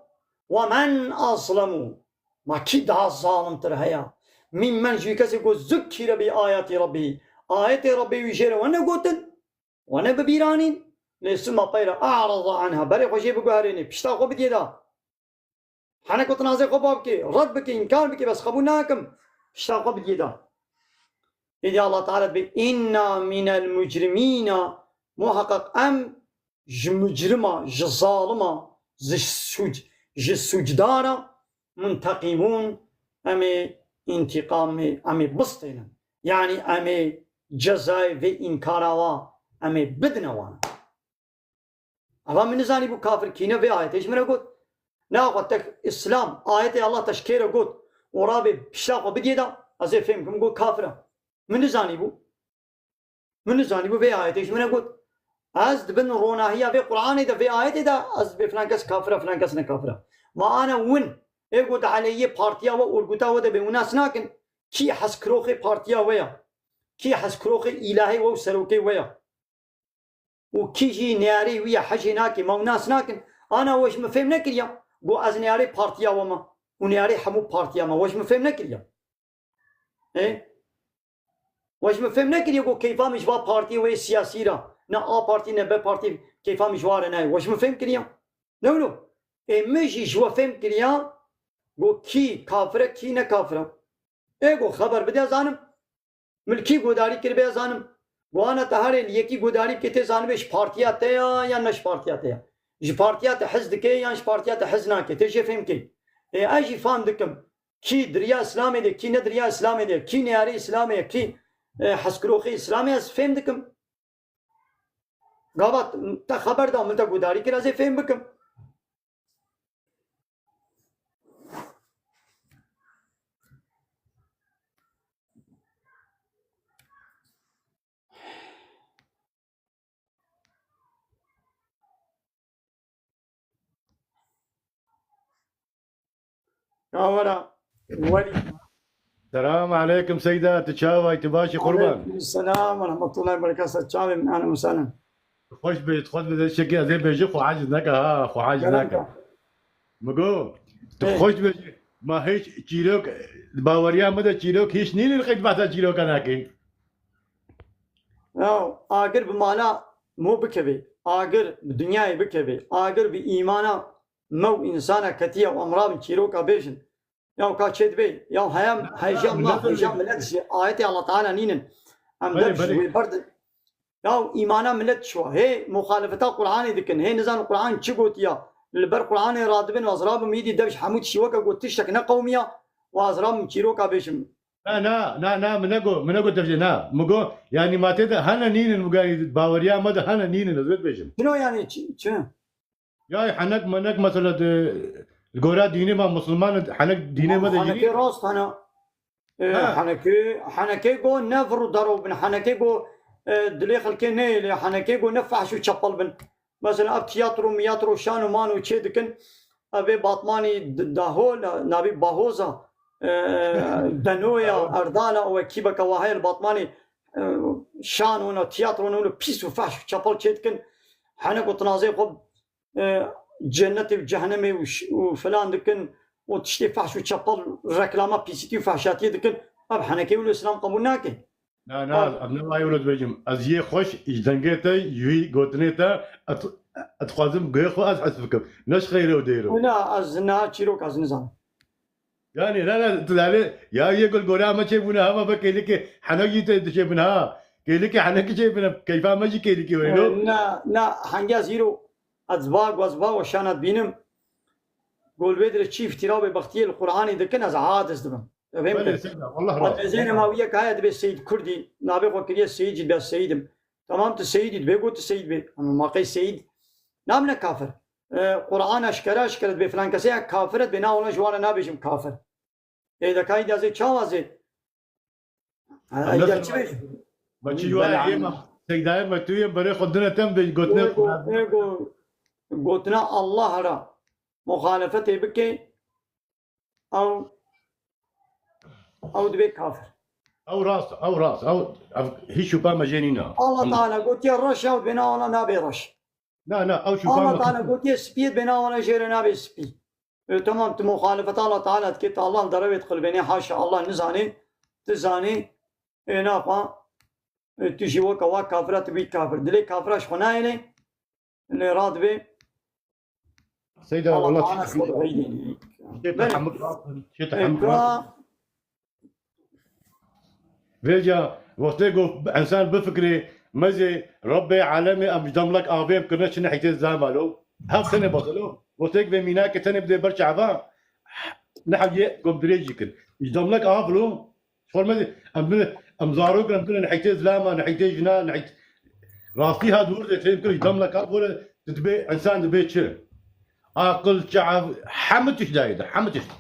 Ve men azlemu. Ma kî daha zalimtir heye? Mîmmen, ji wî kesê ku zukkîre bi ayatî Rabbî. Ayetê Rabbê wî jê re wene gotin. Wene bi bîr anîn. Lê sima peyre a'rada anha. Berê xwe jê biguherênê. Pişta xwe bidiyê de. Hene ku tu nazê xwe ba bikê, red bikê, înkar bikê, bes qebûl nakim. Pişta xwe bidiyê de. Êdî Allah Teala dibê, "Inna minel mujrimîna", muheqeq em ji mujrima, ji zalima, ji sûc-, ji sûcdara munteqîmûn, em ê întîqamê, em ê bistênin. Yanî em ê cezayê vê înkara wa, em ê bidine wan. Eva min nizanîbû kafir kî ne, vê ayetê ji min re got. Ne axwe te Îslam, ayetê Allah te ji kê re got û rabê pişta xwe bidiyê de, ez ê fêm kim got kafir e. Min nizanîbû. Min nizanîbû vê ayetê ji min re got. Ez di bin ronahiya vê Quranê de, vê ayetê de, ez dibê filan kes kafir e, filan kes ne kafir e. Ma ana win, ê got aleyhê partiya we, orguta we de bê, wina nas nakin. Kî hezkiroxê partiya we ya? Kî hezkiroxê îlahê we û serokê we ya? Û kî jî neyarê wî ya hejê nake, ma wina nas nakin. Ana we ji min fêm nekiriya. Got ez neyarê partiya we me û neyarê hemû partiya me. We ji min fêm nekiriya. Ê? We ji min fêm nekiriye ku keyfa min ji va partiyê wê siyasî re, ne A Partî ne B Partî, keyfa min ji wa re nayê. We ji min fêm kiriye? Ne wilo? Ê min jî ji we fêm kiriya ku kî kafir e, kî ne kafir e. Ê ku xeber bide zanim, min li kî godarî kiribe zanim. Ku ana te herê li yekî godarî bike tê zanibe ji partiya te ya yan ne ji partiya te ya. Ji partiya te hez dike yan ji partiya te hez nake. Tê jê fêm kê. Ê ez jî fam dikim. Kî di riya Îslamê de, kî ne di riya Îslamê de, kî neyarê Îslamê ye, kî, e, hezkiroxê Îslamê ye, ez fêm dikim. Gava te xeber da, min te guhdarî kir, ez ê fêm bikim. Ya wela, welî. Selam aleykum Seyda, tu çawa yî, tu baş î qurban? Aleykum selam ve rahmetullahi ve berekatuhu. Çavê min, ahlen ve sehlen. Xweş be, xweş be, dest çekê, ez ê bêjim, xwe aciz neke ha, xwe aciz Kerem neke. Ka. Migo, tu Ê. Xweş be, ma hiç çîrok, baweriya me de çîrok hiç nînin, qey behsa çîroka nakê. Ya, agir bi mala mo bikevê, agir bi dinyayê bikevê, agir bi îmana me û însana ketiye û em rabin çîroka bêjin. Ya ka çê dibê, ya heyam, Ne, heja ne, maf, ne, heja ne. Milet ji ayetê Allah Teala nînin. Em Belê, dev ji belê. Wê berdin. Ya îmana milet çiwa. Hê muxalefeta Qur'anê dikin. Hê nizan Qur'an çi gotiya. Li ber Qur'anê radibin, ez rabim îdî dev ji hemû tişî weke got tiştek ne qewmiya. Û ez rabim çîroka bêjim. Na, na, na, na, min nego, min nego tevjê, na. Min go, yanî ma tê de hene nînin, min go, yanî baweriya me de hene nînin, ez wê dibêjim. Çino yanî çi, çi? Ya henek menek mesela de, li gora dînê me Musulman, henek dînê me de Henekê yî. Rast hene. E, Ha. Henekê, Henekê go ne vir û daro bin, Henekê go, e, dilê xelkê neyê lê, Henekê go ne fehş û çepel bin. Mesela ev tiyatro, miyatro, şano mano çê dikin. Ev ê Batmanî d-, Daho, na-, navî Bahoza, e, Denoya, Erdala, û ekîbeke wa heye li Batmanî, e, şano na, tiyatro na, wilo pîs û fehş û çepel çê dikin. Henek û tinazê xwe, e, cennetê û cehennemê û ş-, û filan dikin û tiştê fehş û çepel reklama pîsîtî û fehşatiyê dikin. Ev Henekê wilo Îslam qebûl nake. Na, na, Abi. Em ne wayê wilo dibêjim. Ez yê xweş ji dengê te, ji wî gotinê te, et, et dixwazim guhê xwe ez hes bikim. Ne ji xeyrê û dêr o. Na, ez niha çîrok ez nizanim. Yani, na, na, tu dane, ya yê gul gora me çê bûne, hema be kêlikê, henek jî te diçê bûne, ha. Kêlikê, henekî çê bûne, keyfa me jî kêlikê wê, no? Na, na, henge zîro, ez va, ez va, şana dibînim. Gol wê dire çî îftira bê bextiyê li Qur'anê dikin, ez adiz dibim. Te fêm Belê, kir. Seyda, Allah razı olsun. Dibêjin ma wî yek heye dibê Seyîd Kurdî, navê xwe kiriye Seyîd jî dibê Seyîd im. Tamam tu Seyîd î, dibê got tu Seyîd bê. Ama ma qey Seyîd namine kafir. E, Qur'an eşkere eşkere dibê filan kesê ya kafir e, dibê na wala ji wan re nabêjim kafir. Ê de kayî de ez ê çawa zê? Ha, Em ê de nasıl çi bêjim? Ma çi Belê, yuwa yê ma Seydayê me tu yê berê xwe dine tem bê gotine Ê go, ê go, gotina Allah ra muxalefetê bike, ew, ew dibe kafir. Ew rast, ew rast, ew, ev hiç şüphe me jê nîna. Allah Em- Teala gotiye reş ew dibê na wala nabê reş. Na, na, ew şüphe Allah me Teala gotiye spî dibê na wala jê re nabê spî. E, tamam, tu muxalefeta Allah Teala dikê, tu Allah li derevê dixilbênê, haşa Allah nizanê, tu zanê, ê naxwa, e, tu jî weke wa kafira, tu bî kafir. Dilê kafira ji xwe nayêlê, lê radibê Seyda, Allah wala Teala çi ji xwe dixeylê. Çi Belê. Tehemul rasin, çi E, tehemul ka- rasin. Vêca wextê ku însan bifikirê, mezê Rebbê alemê em ji demlek avê em kirine çi nehîtê zilama lo. Hev tenê bexilo. Wextê ku vê mînakê tenê bidê ber çava, ne hewiyê ku em dirêj jî kin. Ji demlek av lo, ji xwe mezê, em bine, em zarok in, em bine nehîtê zilama, nehîtê jina, nehît-, rastî ha dûr de fêm kir, ji demlek av were, tu dibê, însan dibê çi? Aqil, çav, hemû tişt dayê de, hemû tişt.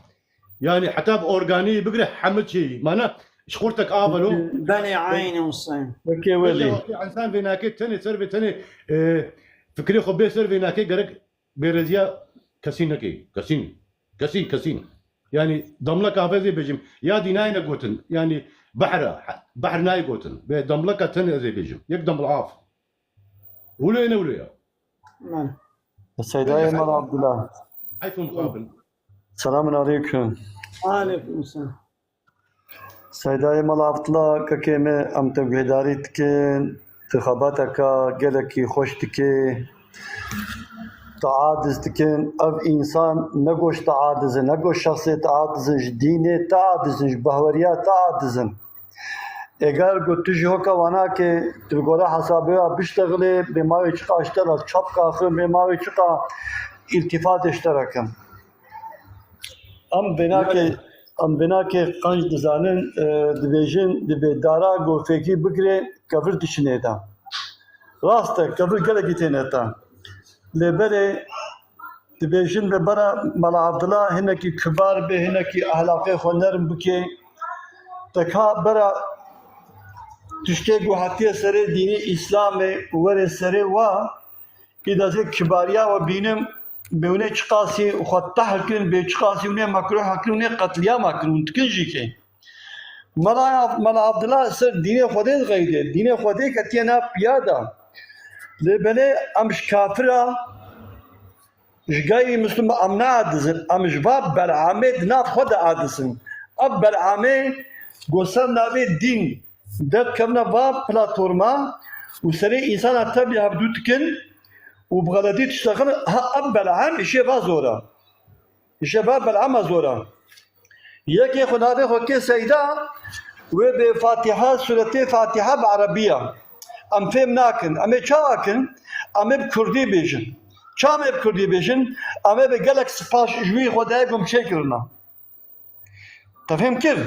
Yani heta bi organî bigire hemû çî. Mana ji xurtek av e lo. Belê, eyn Huseyîn. Wekê Vêca welî. Wextê însan vê nake tenê ser vê tenê, e, fikrê xwe bê ser vê nake gerek bêreziya kesî neke. Kesîn. Kesîn, kesîn. Yani damlek av ez ê bêjim. Ya dî nayê ne gotin. Yani behr e. Behr nayê gotin. Bê damleka tenê ez ê bêjim. Yek daml av. Wilo ye ne wilo ye? Belê. Seydayê Mala Abdullah. Heyf û mixabin. Selamun aleykum. Aleykum selam. Seydayê Mala Abdullah, kekê me, em te guhdarî dikin, tu xebateka gelekî xweş dikê. Tu adiz dikin, ev însan ne goş tu adiz in, ne goş şexsê tu adiz in, ji dînê tu adiz in, ji bahweriya tu adiz in. Eger ku tu ji hoka wanakê, tu bi gora hesabê wa biştexilê, bê ma wê çiqa ji te re çap kaxin, bê ma wê çiqa îltîfatê ji te re kin. Em vênakê, em vênakê qenc dizanin, e, dibêjin, dibê dara ku fêkî bigirê, kevir dişinê de. Rast e, kevir gelekî têne te. Lê berê dibêjin vê bera Mela Abdullah hinekî kibar bê, hinekî ehlaqê xwe nerm bike. Te ka bera tiştê ku hatiye serê dînê Îslamê û were serê wa, îda zê kibariya we bînim, bê hûnê çiqasî xwe tehl kirin, bê çiqasî hûnê mekruh kirin, hûnê qetliyama kirin, hûn dikin jî kê. Mela, Mela Abdullah ser dînê Xwedê diqeyde. Dînê Xwedê ketiye nav piya de. Lê belê em ji kafira, ji gayrî Misilman em naadizin. Em ji va Belamê di nav xwe de adizin. Ev Belamê ku ser navê dîn derdikevine va platforma û serê însana tevlî hevdû dikin û bi xeletî diştexin, ha ev Belam îşê va zor e. Îşê va Belama zor e. Yekê xwe navê xwe kê Seyda, wê bê Fatiha, suretê Fatiha bi Erebî ye. Em fêm nakin. Em ê çawa kin? Em ê bi Kurdî bêjin. Çawa em ê bi Kurdî bêjin? Em ê bi gelek spas ji wî Xwedayê ku em çêkirina. Te fêm kir?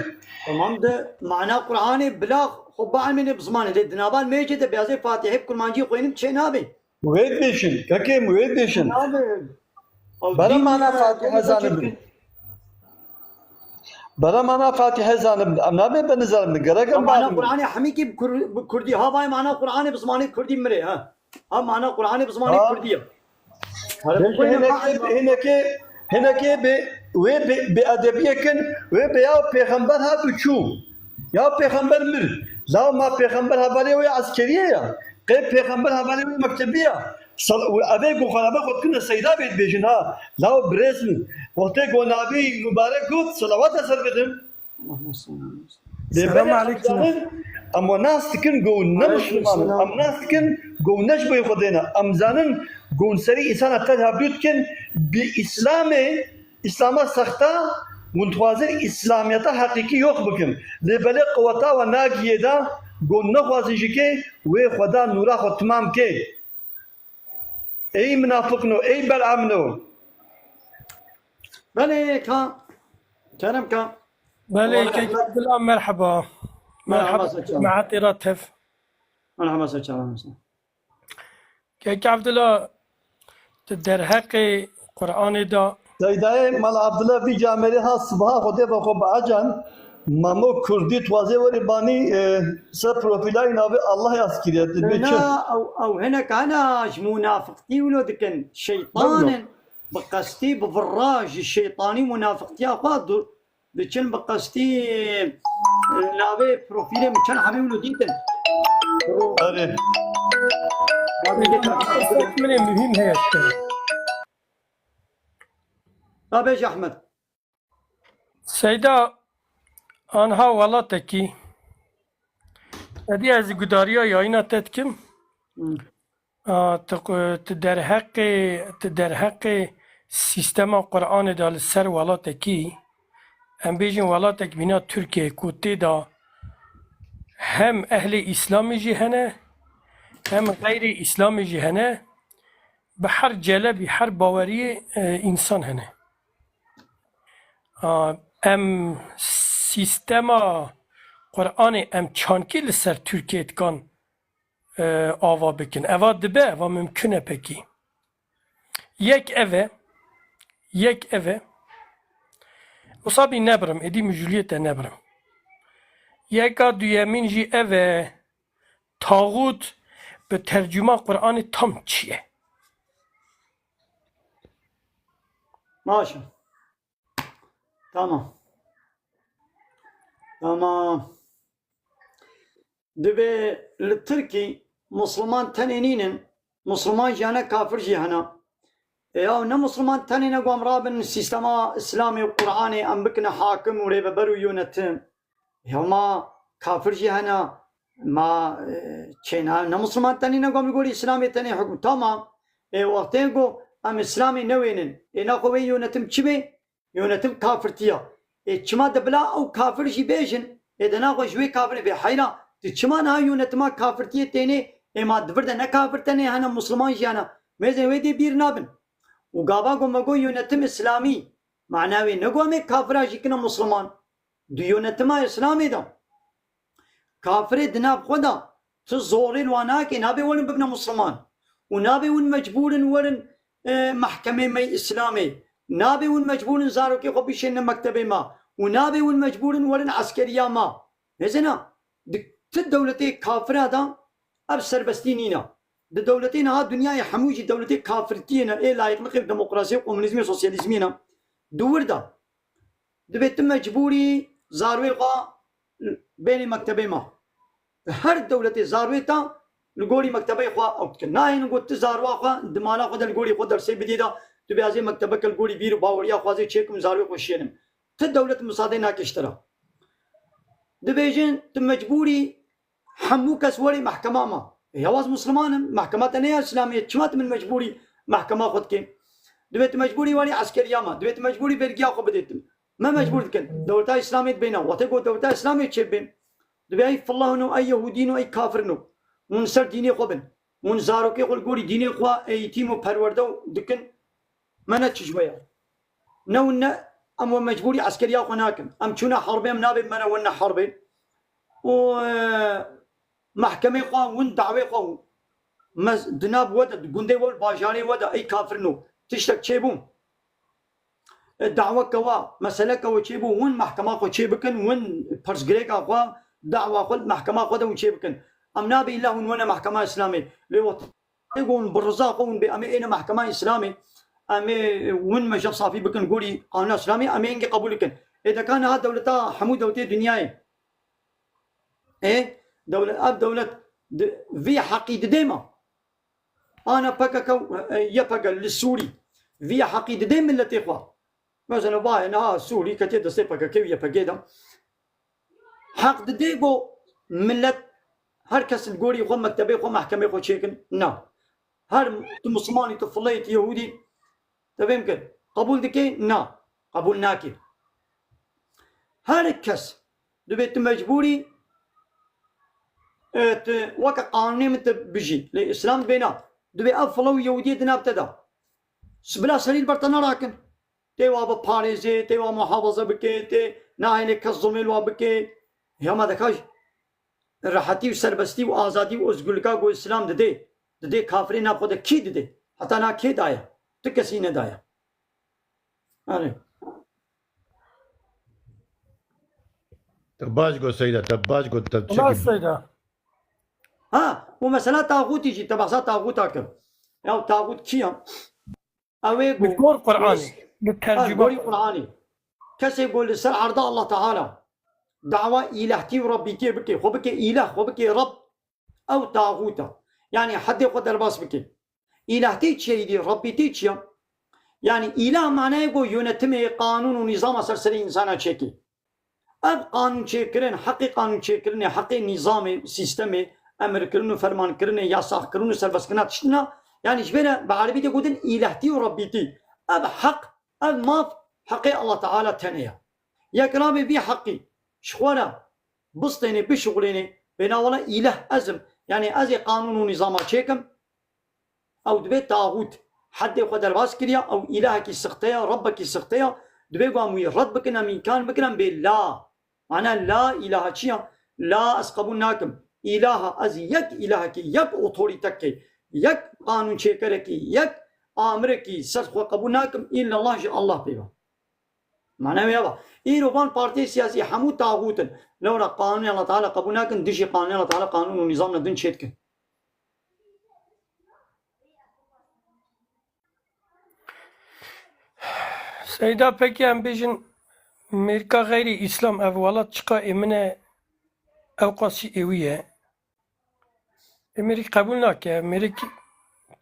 Tamam de, mana Qur'anê bila xwe bielmêne bi zimanê de. Di nava mêjê de beyazê Fatihê bi kurmancî xwênim çê nabe. Wê dibêjin, kekê min, wê dibêjin. Nabe. Ew Bere dîn mana ya, Fatihê zanibin. Bere mana Fatihê zanibin. Em nabê be nizanin. Gerek em Mana bielmînin. Qur'anê hemîkî bi Kur-, bi Kurdî. Ha vay mana Qur'anê bi zimanê Kurdî mirê, ha. Ha mana Qur'anê bi zimanê Ha. Kurdî ya. Belkî hinekê, hinekê, hinekê bi, wê bi, bi edebiyê kin, wê bi ya pêxember hat û çû. Ya pêxember mir. La ma pêxember hevalê wê eskeriyê ya. Qey pêxember hevalê wê mektebî ya. Sal-, û evê ku xwe navê xwe dikine Seyda bê dibêjin ha. La birêz min. Wextê ku navê mubarek got, selawat ser bidin. Lê Selam belê aleyküm. Em zanin, em we nas dikin ku hûn ne Aleyküm Misliman in. Selam. Em nas dikin ku hûn ne ji bo Xwedê ne. Em zanin ku hûn serî însana te hevdû dikin bi Îslamê, Îslama sexta, hûn dixwazin Îslamiyeta heqîqî yox bikin. Lê belê quweta we nagihê de ku hûn nexwazin ji kê wê Xweda nûra xwe timam kê. Ey minafiqno, ey belamno. Belê ka, kerem ka. Belê, Wa kek Abdullah, merhaba. Merhaba, Merhaba, seçan. Mehatê ra tev. Merhaba, seçan. Kek Abdullah, tu derheqê Qur'anê da. Seydayê Mala Abdullah vî camerê ha sibaha xwe dê be xwe bi acan. Mamo Kurdî dixwazê werê banî, e, ser profîlayî navê Allah yaz kiriye. Dibê çi? Na, ew, ew hinek hene ji munafiqtî wilo dikin. Şeytan in. Bi qestî, bi virra ji şeytanî munafiqtiya xwe du-, diçin bi qestî, e, navê profîlê min çend hebî wilo dîtin. Erê. Min ê muhîm heye. Tabêj Ehmed. Seyda, anha welatekî. Edî ez gudariya yayîna te dikim. Hı. A, tu, tu derheqê, tu derheqê sîstema Qur'anê de li ser welatekî, em bêjin welatek bîna Tirkiyeyê ku tê de hem ehlê Îslamê jî hene, hem xeyrê Îslamê jî hene, bi her celebî, her baweriyê, e, însan hene. A, em sîstema Qur'anê em çankî li ser Tirkiyê dikan, e, ava bikin. Eva dibe, eva mimkun e pekî. Yek ev e, yek ev e. Wisa bî nebirim, êdî mijûliyê te nebirim. Yeka duyemîn jî ev e, taxût bi tercûma Qur'anê tam çi ye? Baş e. Tamam. Tamam. Divê li Tirkî Musliman tenê nînin, Musliman jî hene, kafir jî hene. E ya ne Musliman tenê ne ku em rabin sîstema Îslamê û Qur'anê em bikine hakim û rêveber û yönetim. Ya ma kafir jî hene, ma, e, çêna, ne Musliman tenê ne ku em li gorî Îslamê tenê hukm. Tamam. E, wextê ku em Îslamê newênin, ê naxwe wê yönetim çi bê? Yönetim kafirtiya. Ê çima de bila ew kafir jî bêjin, ê de naxwe ji wê kafirê bê heyra, tu çima niha yönetima kafirtiyê tênê, ê ma di vir de ne kafir tenê hene, Musliman jî hene. Mêzên wê dê bîr nabin. Û gava ku me got yönetim Îslamî, mana wê ne ku em ê kafira jî kine Musliman. Di yönetima Îslamê de kafirê di nav xwe de tu zorê li wan nakê, nabê werin bibine Musliman. Û nabê hûn mecbûr in werin, e, mehkemê me yê Îslamê. Nabê hûn mecbûr in zarokê xwe bişêne mektebê me. Û nabê hûn mecbûr in werin eskeriya me. Mêzena, di ti dewletê kafira de ev serbestî nîne. Di dewletê niha dinyayê hemû jî dewletê kafirtiyê ne, ê layiqlixê demokrasiyê, komunîzmê, sosyalîzmiyê ne. Di wir de dibê tu mecbûrî zarwê xwe bênî mektebê me. Her dewletê zarwê te li gorî mektebê xwe ew dikin. Nahênin got tu zarwa xwe di mala xwe de li gorî xwe dersê bidî de, tu bê ez ê mektebeke li gorî bîr û baweriya xwe ez ê çêkim, zarwê xwe şênim. Ti dewlet misadê nake ji te re. Dibêjin tu mecbûrî hemû kes werê mehkema me. Ê, ya ez Musliman im, mehkema te ne ya Îslamê, çima tu min mecbûrî mehkema xwe dikê? Dibê tu mecbûrî werî eskeriya me, dibê tu mecbûrî vergiya xwe bidê tim. Me mecbûr dikin. Dewleta Îslamê dibêne, wextê ku dewleta Îslamê çêbê, dibê ey filahno, ey yehûdîno, ey kafirno. Hûn ser dînê xwe bin. Hûn zarokê xwe li gorî dînê xwe eğitim û perwerde û dikin. Me ne çi ji we ye. Ne hûn ne, em we mecbûrî eskeriya xwe nakin. Em çûne herbê, em nabê me re wene herbê. Û, e, mehkemê xwe, hûn dawê xwe, me di nav we de, di gundê we, bajarê we de, ey kafirno, tiştek çêbû. E, daweke we, meseleke we çêbû, hûn mehkema xwe çê bikin, hûn pirsgirêka xwe, dawa xwe, mehkema xwe de hûn çê bikin. Em nabê îlla hûn wene mehkema Îslamê. Lê we Ê gon bi riza xwe hûn bê, em ê êne mehkema Îslamê, em ê win me jev safî bikin gorî qanûna Îslamê, em ê hingê qebûl bikin. Ê deka niha dewleta hemû dewletê dinyayê. Ê dewlet, ev dewlet di, vî heqî didê me. Ana P K K, e, Y P G li Sûrî vî heqî didê miletê xwe. Mesela, vayê niha Sûrî ketiye destê P K K û Y P G de. Heq didê ku milet, her kes li gorî xwe, mektebê xwe, mehkemê xwe çêkin? Na. Her tu Muslimanî, tu Fileyî, tu Yehûdî, te fêm kir. Qebûl dikê? Na. Qebûl nakê. Her kes dibê tu mecbûrî, e, tu weke qanûnê min tu bijî. Lê Îslam dibê na. Dibê ev File û Yehûdiyê di nav te de. Bila serî li ber te nerakin. Tê wa biparêzê, tê wa muhafaza bike, tê nahêlê kes zulmê li wa bike. Ya ma deka rehetî û serbestî û azadî û ozgurlika ku Îslam didê, didê kafirê nav xwe de kî didê? Heta na kê daye? Tu kesî nedaye. Erê. Te baş got Seyda, te baş got, te Ulan çekil. Seyda. Ha, û mesela taxûtî jî, te behsa taxûta kir. Ya taxût kî ya? Ew ê Li ku gor Qur'anê, li ha, tercüme gorî Qur'anê. Kesê ku li ser erda Allah Teala dawa îlehtî û rebbîtiyê bike, xwe bike îleh, xwe bike reb, ew taxût e. Yanî heddê xwe derbas bike. Îlehtî çi ye îdî, rebbîtî çi ye? Yanî îlah manayê ku yönetimê, qanûn û nîzama ser serê însana çêkê. Ev qanûnçêkirin, heqê qanûnçêkirinê, heqê nîzamê, sîstemê, emirkirin û fermankirinê, yasakkirin û serbestkirina tiştina, yanî ji vê re bi erebî tê gotin îlehtî û rebbîtî. Ev heq, ev maf, heqê Allah Teala tenê ye. Yek nabê vî heqî ji xwe re bistênê, bişuxulênê, bêna wela îleh ez im, yanî ez ê qanûn û nîzama çêkim, ew dibe taxût. Heddê xwe derbas kiriya, ew îlahekî sixte ye, rebbekî sixte ye. Dibe ku em wî red bikin, em înkar bikin, em bê la. Mana la îlaha çi ya? La, ez qebûl nakim. Îlaha, ez yek îlahekî, yek otorîtekê, yek qanûnçêkerekî, yek amirekî ser xwe qebûl nakim, îllallah ji Allah pê ve. Mana wê ya va. Îro van partiyê siyasî hemû taxût in. Lewra qanûnê Allah Teala qebûl nakin, dijî qanûnê Allah Teala qanûn û nîzam ne din çêdikin. Seyda, pekî em bêjin Mêrika xeyrî Îslam ev welat çiqa ê min e, ew qasî êwî ye. Ê Mêrik qebûl nake, Mêrik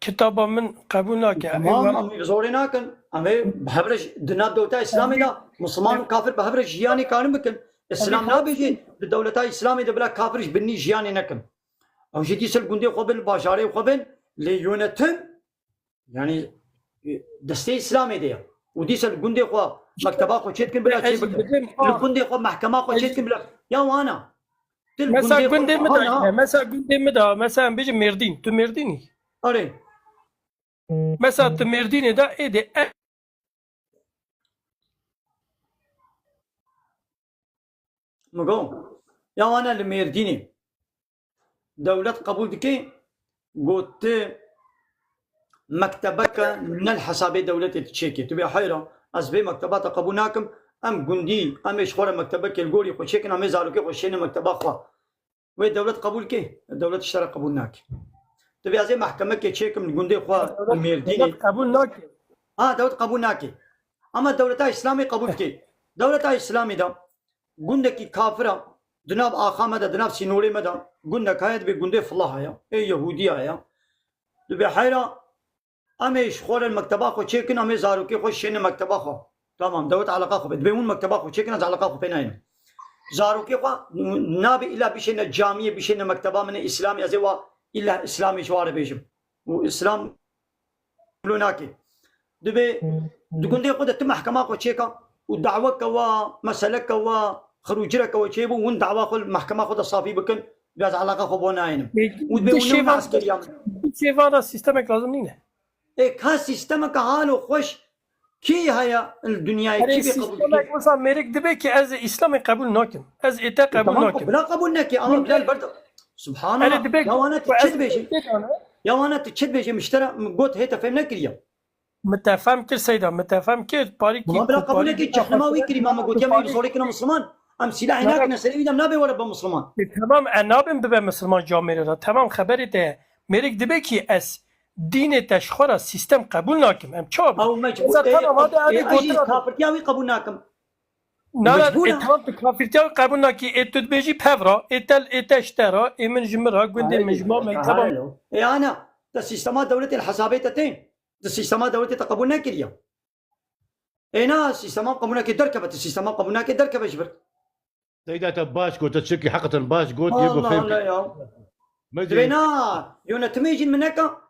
kitaba min qebûl nake. Ê Tamam, we- em zorê nakin. Em ê bi hev re ji, di nav dewleta Îslamê de Musulman û kafir bi hev re jiyanê karin bikin. Îslam Tabii. nabêje di dewleta Îslamê de bila kafir ji binî jiyanê nekin. Ew jî dîsa li gundê xwe bin, li bajarê xwe bin, lê yönetim, yanî, e, destê Îslamê de ye. Û dîsa li gundê xwe mekteba xwe çêdikin bila çê bikin. Li gundê xwe mehkema xwe çêdikin bila. Ya wana. Til Mesela gundê xwe gundê min de ana. Mesela gundê min de, mesela em bêjin Mêrdîn. Tu Mêrdînî? Erê. Mesela tu Mêrdînê de ê de e- Min got, ya wana li Mêrdînê dewlet qebûl dike, got tu mektebeke ne li hesabê dewletê tu çêkê. Tu bê heyra, ez vê mekteba te qebûl nakim, em gundî, em ê ji xwe re mektebekê li gorî xwe çêkin, em ê zarokê xwe şêne mekteba xwe. Wê dewlet qebûl ke? Dewlet ji te re qebûl nake. Divê ez ê mehkemekê çêkim li gundê xwe Dewlet, Mêrdînê. Dewlet qebûl nake. Ha, dewlet qebûl nake. Ama dewleta Îslamê qebûl dike. Dewleta Îslamê de gundekî kafir e, di nav axa me de, di nav sînorê me de gundek heye, dibê gundê filah heye, ê Yehûdiya heye. Dibê heyra, em ê ji xwe re mekteba xwe çêkin, em ê zarokê xwe şêne mekteba xwe. Tamam, dewlet eleqa xwe bê. Dibê hûn mekteba xwe çêkin, ez eleqa xwe pê nayînim. Zarokê xwe nabe îlla bişêne camiyê, bişêne mekteba min ê Îslamê, ez ê wa îlla Îslamê ji wa re bêjim. Û Îslam lo nake. Dibê di gundê xwe de tu mehkema xwe çêka û daweke wa, meseleke wa, xirûcireke wa çêbû, hûn dawa xwe li mehkema xwe de safî bikin, ez eleqa xwe bo nayînim. Û dibê hûn newna eskeriya min. Di şêva de sîstemek lazim nîne. Ê ka sîstemeke halo xweş kî heye li dinyayê, kî bê qebûl dike? Sîstemek wisa mêrik dibe ki ez ê Îslamê qebûl nakim. Ez ê te qebûl nakim. Tamam, bila qebûl neke, ama bila li ber de. Subhanallah. Erê dibe ya wana tu çi dibêjî? Ya wana tu çi dibêjî? Min ji te re got hê te fêm nekiriye. Min te fem kir Seyda, min te fem kir. Parî kî. Bila qebûl neke, cehnema wî kirî, ma me gotiye me bi zorê kine Misliman. Em sîlahê nakine serê wî de, em nabê were be Misliman. E, temam, e, nabin bibe Misliman camêrê de. Temam, xeberê te ye. Mêrik dibe ki ez dînê te ji xwe re sîstem qebûl nakim. Em çawa bikin? Ew mecbûr tê. Tamam, hadi, hadi, e, gotin. Kafirtiya wî qebûl nakim. Na, na, mecbûr e, e. Tamam, tu kafirtiya wî qebûl nakî. Ê tu dibêjî pev ra, ê te, ê te ji te ra, ê min ji min ra, gundê min ji ma mekteba. E, ana, te sîstema dewletê li hesabê te tên. Te sîstema dewletê te qebûl nekiriye. Ê na, sîstema qebûl nake derkeve, te sîstema qebûl nake derkeve ji vir. Seyda te baş got, te çekî heqeten baş got, yê got Allah fêm Allah kir. Ya. Mecê. Divê na, yönetimê jî min neka.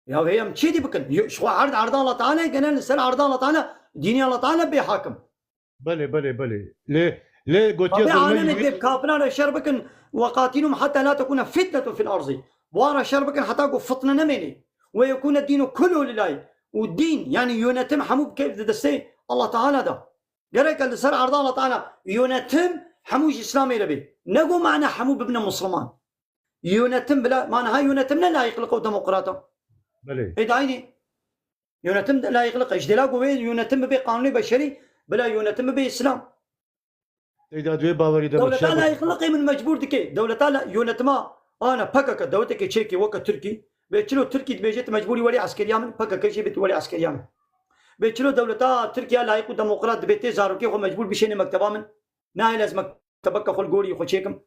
Ya hê em çi dî bikin? Yo, ji xwe erd erda Allah Teala gene li ser erda Allah Teala, dînê Allah Teala bê hakim. Belê, belê, belê. Lê, lê gotiye Rabbi zilmê alem yî dibê kafiran re şer bikin, "Ve qatilum hatta la tekuna fitnetun fil arzi." Wan re şer bikin heta ku fitne nemênê. "Ve yekune dînu kullu lillahi." Û dîn, yani yönetim hemû bike di destê Allah Teala de. Gerek e li ser erda Allah Teala yönetim hemû ji Îslamê re bê. Ne ku mane hemû bibine Misliman. Yönetim bila, mane ha yönetim ne layıklık û demokrat e. Belê. Ê daînê. Yönetim de layıklık e. Ji dêla ku wê yönetim bibe qanûnê beşerî, bila yönetim bibe Îslam. Seyda, di wê bawerî de min Dewleta şer layıklıkê min mecbûr dike. Dewleta la-, yönetima ana P K K, dewleteke çêkê weke Tirkî. Bê çilo Tirkî dibêje tu mecbûrî werî eskeriya min, P K K jî bê tu werî eskeriya min. Bê çilo dewleta Tirkiye layık û demokrat dibe tê zarokê xwe mecbûr bişêne mekteba min. Nahêle ez mektebeke xwe li gorî xwe çêkim.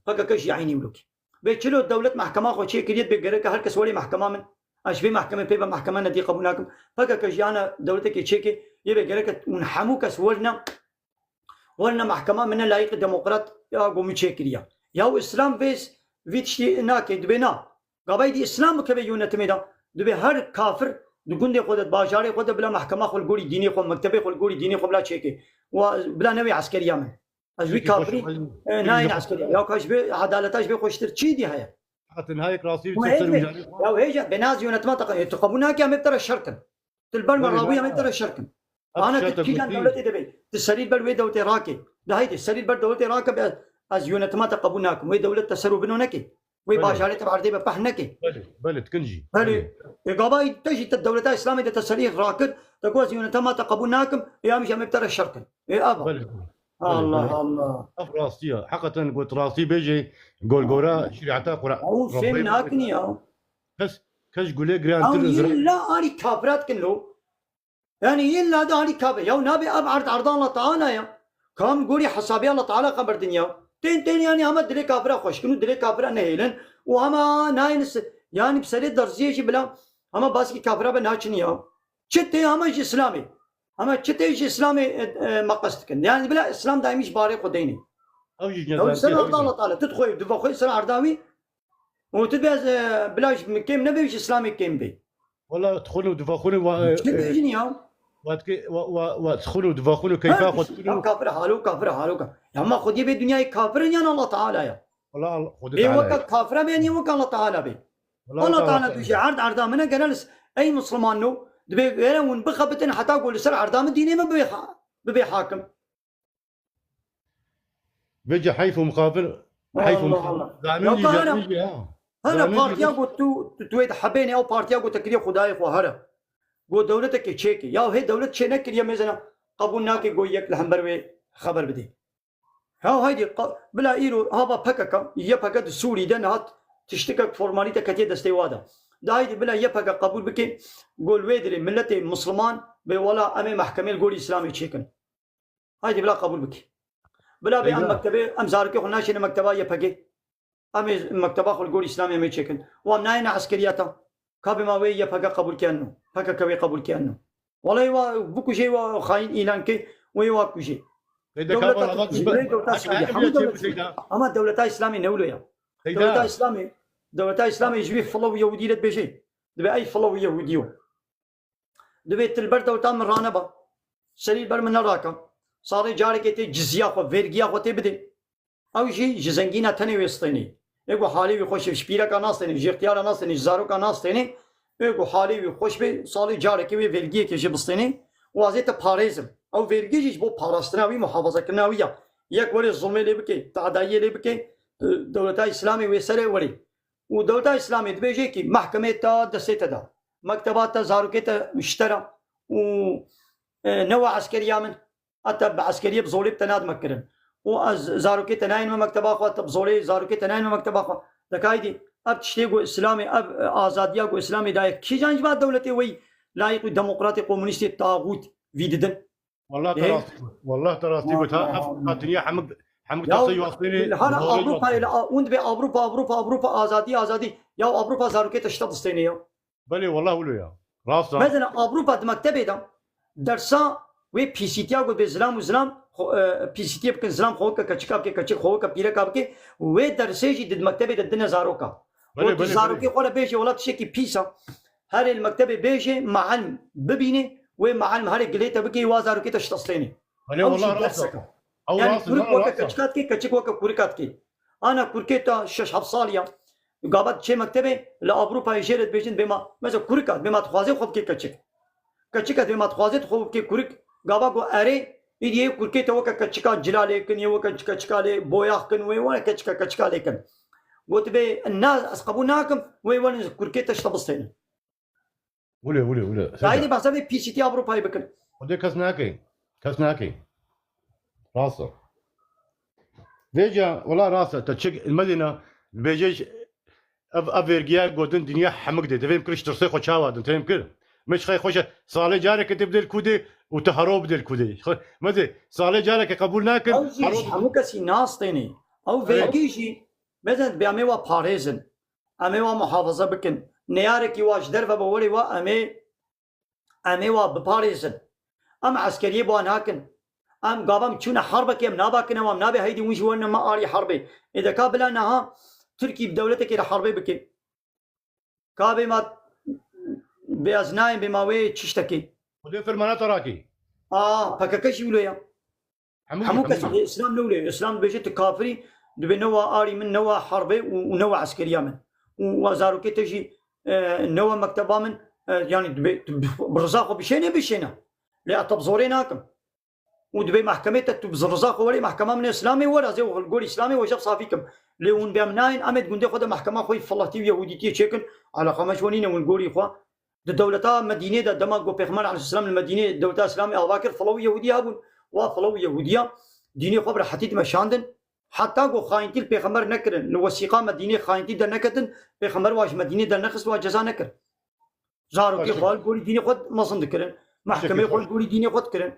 P K K jî eynî wilo kî. Bê çilo dewlet mehkema xwe çêkiriye, bê gereke her kes werê mehkema min. Ez ji vê mehkemê pê ve mehkema nedî qebûl nakim. P K K jî ana dewletekê çêkê, yê bê gereke hûn hemû kes werine, werine mehkema min ne layîqî demokrat ya ku min çêkiriye. Ya û Îslam vê, vî tiştî nake, dibê na. Gavayî dî Îslam bikeve yönetimê de, dibê her kafir di gundê xwe de, di bajarê xwe de bila mehkema xwe li gorî dînê xwe, mektebê xwe li gorî dînê xwe bila çêke. Wa bila newê eskeriya min. Ez wî Peki, kafirî, hoş, e, nayên eskeriya. Ya ka ji vê edaleta ji vê xweştir çi dî heye? Hatin hayek rastî Û ser hêj be, mijarê xwe. Ya hêj be, bênaz yönetima te, e, tu qebûl nake em ê bi te re şer kin. Tu li ber me Belê, rawî em ê bi te re şer kin. Ev Ana tu şerte kîjan gotî. Dewletê de bê? Tu serî li ber wê dewletê rake. De haydi, serî li ber dewletê rake be, ez yönetima te qebûl nakim. Wê dewlet te ser û bino neke. Wê Belê. Bajarê te bi erdê be peh neke. Belê, belê, dikin jî. Belê. Belê. E, gavayî te jî te dewleta Îslamê de te serî rakir, te got ez yönetima te qebûl nakim, ê em jî em ê bi te re şer kin. Ê ava. Belê, belê. Allah, belê. Allah. Ev rastî ye. Heqeten got rastî bêjê, golgora şerîeta Qur'an. Ew fêm nakin ya. Kes, kes gulê girantir Ew Îsraîl. Illa arî kafirat kin lo. Yani illa de alî kabe. Ya nabe ev erd erda Allah Teala ya. Kam gorî hesabê Allah Teala xeber din ya. Tên tên yani hema dilê kafira xweşkin û dilê kafira nehêlin. Û hema nayên se-, yani bi serê derziyê jî bila hema baskî kafira be naçin ya. Çi tê hema ji Îslamê. Hema çi tê ji Îslamê, e, e, meqes dikin. Yani bila Îslam daîmî ji barê xwe deynê. Ew jî Ya sen erda Allah Teala. Tu dixwe, tu dixwe ser erda wî. Û tu dibê ez, e, bila ji min kêm nebe, ji Îslamê kêm bê. Wala dixwin û dixwin wa, e, Çi dibêjin ya? Wa dike, wa, wa, wa dixwin û dixwin û keyfa xwe dikin û Ya kafir halo, kafir halo ka. Ya ma xwediyê vê dinyayê kafir in yan Allah Teala ya? Wala Al-, Xwedê Ê Teala weke ya. Kafir be, yan weke Allah Teala be? Wala Allah Teala Teala tu ji erd erda min e, genel ey Musliman no, dibê gere hûn bixebitin heta ku li ser erda min dînê min bibê ha-, bibê hakim. Vêce heyf û mixabin, heyf û Allah mixabin. Allah. Zanîn Ya jî, ka hene, zanîn jî, ha. Hene Zanîn jî. Partiya got tu, tu, tu wê dihebênê, ew partiya got te kiriye Xwedayê xwe here. Got dewletekê çêkê. Ya hê dewlet çê nekiriye mêzena qebûl nake got yek li hember wê xeber bidê. Ya haydî, qa-, bila îro hava P K K, Y P G di Sûrî de nihat tiştikek formalîte ketiye destê wa de. De haydî bila Y P G qebûl bike, go li wê dirê miletê misliman bê wela em ê mehkemê li gorî Îslamê çêkin. Haydî bila qebûl bike. Bila bê em Eyvah. mektebê, em zarokê xwe naşêne mekteba Y P G. Em ê mekteba xwe li gor Îslamê em ê çêkin. Wan nayêne eskeriyeta. Ka bê ma wê Y P G qebûl keno. P K K wê qebûl keno. Wela wa bikujê wa xayîn îlan ke wê wa kujê. Seyda Dewleta Kamal Azad Tirkiyê, Bey, wê dewleta Hakkı Sûriye. Hakkı Hemû bile dewleta çevir Sûriye. Seyda. Ama dewleta Îslamê ne wilo ya. Seyda. Dewleta Îslamê, dewleta Îslamê ji vî filav Yehûdî re dibêje. Dibe ey filav Yehûdî yo. Divê tu li ber dewleta min raneba. Serî li ber min nerake. Salê carekê tê cizya xwe, vergiya xwe tê bidê. Ew jî ji zengîna tenê wê stênê. Ê ku halê wî xweş be, ji pîreka nastênê, ji ixtiyara nastênê, ji zaroka nastênê. Ê ku halê wî xweş be, salê carekê wê vergiyekê jê bistênê û ez ê te parêzim. Ew vergî jî ji bo parastina wî, muhafazakirina wî ya. Yek were zulmê lê bike, tadayiyê lê bike, dewleta Îslamê wê serê were. Û dewleta Îslamê dibêje kî mehkemê te destê te de, mekteba te, zarokê te ji te re û, e, newa eskeriya min, heta bi eskeriyê bi zorê bi te nadime kirin. Û ez zarokê te nayên me mekteba xwe, te bi zorê zarokê te nayên me mekteba xwe. Dekaydî ev tiştê ku Îslamê, ev, e, azadiya ku Îslamê daye, kîjan ji va dewletê weyî layîq û demokratê, komunîstê, taxût vî didin? Wallah te Ê? rastî got. Wallah te rastî got. Ha, Wallah. ev qatiniye hemik, hemik Ya, taxsê yastênê, li hara zorê Ewropa yastênê. ile a-, hûn dibê Ewropa, Ewropa, Ewropa, azadî, azadî. Ya Ewropa zarokê te şita distênê ya. Belê, wallah wilo ya. Rast ha. Mesela Ewropa di mektebê de dersa wê pîsîtiya got bê zilam û zilam, xo-, e, pîsîtiyê bikin, zilam xwe weke keçika bike, keçik xwe weke pîreka bike. Wê dersê jî di mektebê de dine zaroka. Belê, Got belê, zarokê belê. xwe re bêje, wela tiştekî pîs a. Herê li mektebê bêje, meelim bibîne, wê meelim herê gilê te bike, wa zarokê te şitestêne. Belê, Ew wallah jî rast e. dersek e. Ew Yani rast e, kurik wallah weke rast e. keçika dike, keçik weke kurika dike. Ana kurkê te şeş heft saliya. Gava diçe mektebê, li Ewropayê jê re dibêjin bê ma, mesela kurika, bê ma dixwaze xwe bike keçik. Keçika dibê ma dixwaze xwe bike kurik, gava go erê, îdî yê kurkê te weke keçika cila lê kin, yê weke keçika lê boyax kin, wê were keçika, keçika lê kin. Gotibê, na, ez qebûl nakim, wê werin kurkê te şita bistênin. Wile, wile, wile. Seyda. Haydi behsa vê pîsîtî Ewropayê bikin. Xwedê kes nake. Kes nake. Rast e. Vêca, wela rast e. Te çik, medîna, dibêje, ev, ev vergiya gotin dinya hemik de. Divêm kir ji tirsê xwe çawa din. Divêm kir. Me ji xey xweş e. Salê careke te bidêl kudê û te hero bidêl kudê. Xwe, me de, salê careke qebûl nakin, Ew jî hero ji hemû kesî nastênê. Ew Evet. vergî jî, mezen, bê em ê wa parêzin. Em ê wa muhafaza bikin. Neyarekî wa ji derve be werê wa, em ê, em ê wa biparêzin. Em eskeriyê bi wan nakin. Em gava em çûne herbekê, em nabakin, em nabe heydî hûn jî werine me arî herbê. Ê de ka bila niha Tirkî bi dewletekê re herbê bike. Ka bê ma, bê ez nayêm, bê ma wê çi ştekê. Xwedê fermana te rakî. A, P K K jî wilo ya. Hemû Hemû kes, hemû. Îslam ne wile. Îslam dibêje tu kafirî, dibê newa arî min, newa herbê û, û newa eskeriya min. Û wa zarokê te jî, e, newa mekteba min, e, yani dibê, tu bi, bi riza xwe bişêne, bişêne. Lê ez te bi zorê nakim. Û dibê mehkemê te tu bi riza xwe werê, mehkema min Îslamê were, ez ê li gor Îslamê we jev safî kim. Lê hûn bê em nayên, em ê di gundê xwe de mehkema xwe yî filatî û yehûdîtiyê çêkin. Eleqa me ji we nîne, hûn gorî xwe. Di dewleta Medînê de, dema ku Pêxember aleyhisselam li Medînê dewleta Îslamê ava kir, filav û Yehûdiya bûn. Wa filav û Yehûdiya dînê xwe bi rehetî dimeşandin. Heta ku xayîntî li Pêxember nekirin, li wesîqa Medînê xayîntî derneketin, Pêxember wa ji Medînê dernexist, wa ceza nekir. Zarokê Baş xwe li gorî dînê xwe mezin dikirin. Mehkemê Çekê xwe li xweş. gorî dînê xwe dikirin.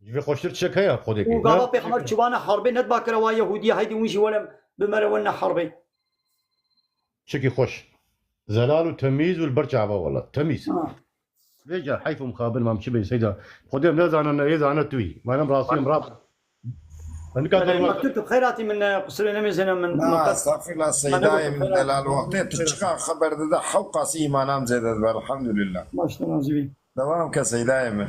Ji vê xweştir çek heye Xwedê Û kê? gava Ne? Pêxember çûbane herbê, nedba kire wa Yehûdiya, heydî hûn jî were bimere wene herbê. Çekî xweş. Zelal û temîz û li ber çava wela. Temîz. Ha. Vêca heyf û mixabin mam çi bê Seyda. Xwedê em nezane, ne ê zane tu yî. Manem rastî em rab. Em nika Belê, derman. Maktul tu xeyratî min, e, qusirê nemêzene min. Na, Maktul. estağfirullah, Seydayê min delal, wextê tu çiqa xeber dide, hewqasî îmanam zêde dibe, elhamdulillah. Maşallah, zîvî. Devam ke Seydayê min.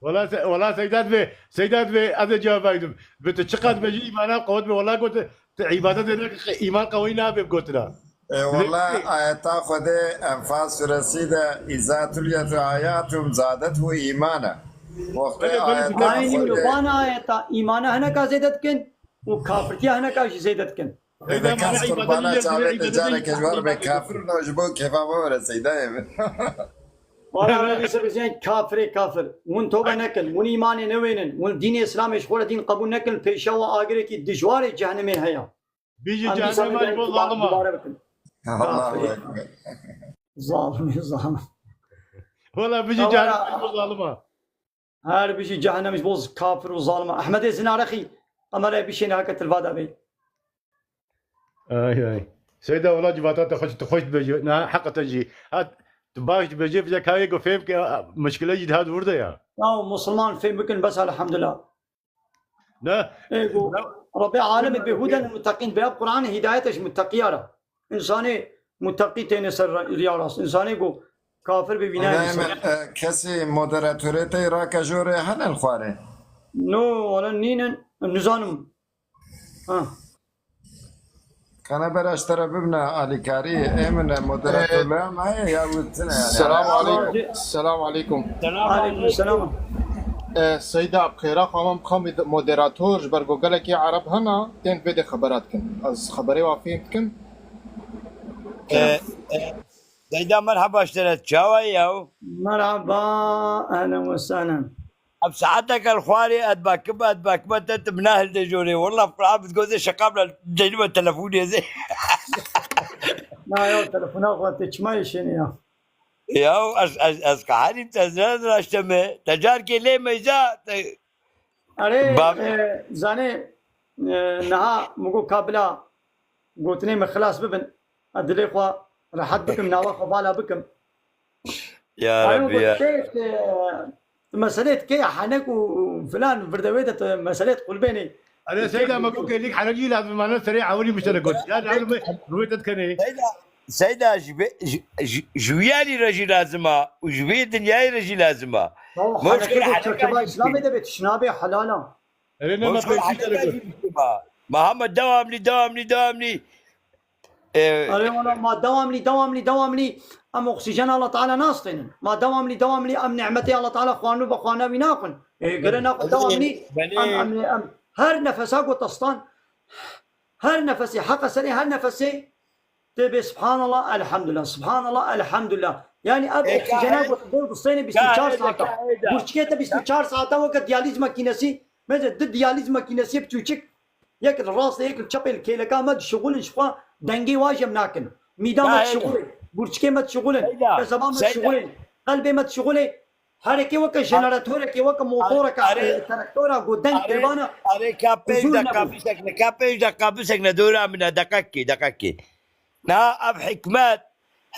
Wela se-, wela Seyda divê, Seyda divê, ez ê cevabay dim. Bi tu çiqas bêjî îmana qewet be, wela got, tu îbadetê neke, îman qewî nabe bi gotina. E, wela ayeta Xwedê Enfal suresî de, "Îza tuliyet ayatuhum zadetuhum îmana." Wextê Belê, belê, ayeta belê. Aynen, Xwedê van ayeta îmana hineka zêde dikin û kafirtiya hineka jî zêde dikin. Ê de Seyda, kes mane qurbana îbadetê çavê yê te, careke ji wan be kafir, no ji bo kêfa me were Seydayê min. Wala Rabî Sirrizîyan kafirê kafir. Hûn tobe nekin, hûn îmanê newênin, hûn dînê Îslamê ji xwe re dîn qebûl nekin, pêşa we agirekî dijwarê cehennemê heye. Bijî Em dîsa cehennem bê ji bo dubare, zalima. Dubare bikin. Allahu Ekber. Zalimê zalim. Wala bijî cehennem ji bo zalima. Her bijî cehennem ji bo kafir û zalima. Ehmedê Zinarexî, kamerayê bişêne heke tilva de bê. Ay, ay. Seyda, wela civata te xweş, tu xweş dibêjî. Na, heqeten jî. Ha, tu baş dibêjî, vêca kayê ku fêm ke, a, mişkile jî daha dûr de ya. Ya, Musulman fêm bikin, bes elhamdulillah. Ne? Ê, ku Ne? Rebê alemê bêhûden û muteqîn, bêya Qur'anê hîdayete ji muteqiya re. Însanê muteqî têne ser riya rast. Însanê ku kafir bê vînayê Hûnayê min, ser. E, kesî moderatorê te rake jorê hene li xwarê? No, wala nînin, nizanim. Ha. Kana bera ji te re bibine alîkarî, ê min e, moderatorliya me heye ya wî tune yani. Selam Ama aleykum. Selam aleykum. Aleyküm selam. E, Seyda, bi xêra xwe me bixwe mod-, moderator, ji ber ku gelekî Ereb hene, tên vê dê xebera dikin. Ez xeberê wan fêm dikim. E, e, Seyda, merheba ji te re, çawa ye yaw? Merhaba, ehlen ve sehlen. Ev saeteke li xwarê, ez dibakim, ez dibakim, te, tu min nahildê jorê. Wallah, Qur'an bi gozê şeqam re, deynime telefonê zê. Na ya, telefona xwe te çima yê şênê ya? Ya, ez, ez, ez qeherîm, te zira zira işte me. Te carkê lê meyza, te Erê, Bab- e, zanê, e, niha min got kabila gotinê min xilas bibin. Ez dilê xwe rehet bikim, nawa xwe vala bikim. Ya Ayo Rebbi ya. Te, te, tu meselê dikê ya henek û, û filan, virdewê de tu meselê diqulbênê. Erê Seyda, me got gelîk henek jî lazim, mane serê ewilî miştere got. Ya lazim rûyê te dikenê. Seyda, Seyda, ji be-, ji, ji, ji wî alî re jî lazim a û ji vê dinyayê re jî lazim a. Tamam, Moşkil herekê de hereka çerçeva jî İslamê de bê tişnabê helal a. Erê ne, me Moşkil pêşî te hereka digot. Jî biştima. Muhammed devamlı, devamlı, devamlı. Ee, Erê wala ma devamlı, devamlı, devamlı em oksijena Allah Teala nastênin. Ma devamlı, devamlı em nimetê Allah Teala xwarin û bi xwana wî naxwin. Ê, gere naxwin devamlı. Em, em, em her nefesa got aslan. Her nefesê, heqa serê her nefesê tê bê Subhanallah, Elhamdülillah, Subhanallah, Elhamdülillah. Yani ev Ê, oksijena kahil. Got bê bistêne bîst û çar Kahil, saata. Kahil. Burçikê te bîst û çar saata weke diyalîz makînesî. Meze di diyalîz makînesiyê biçûçik. Yek li rastê, yek li çepê li kêleka me dişixulin ji xwe dengê wa jî em nakin. Mîda me Kahil. Dişixulin. Burçikê me dişixulin. Seyda, Keseba me Seyda. Dişixulin. Qelbê me dişixulin. Herekê weke jeneratorekê, weke motoreke, Are, are, e, traktora ku deng are, kiribana, are, ka pênc huzur deqa nebû. Bisekne, ka pênc deqa bisekne, dora min e, deqekê, deqekê. Na, ev Hikmet,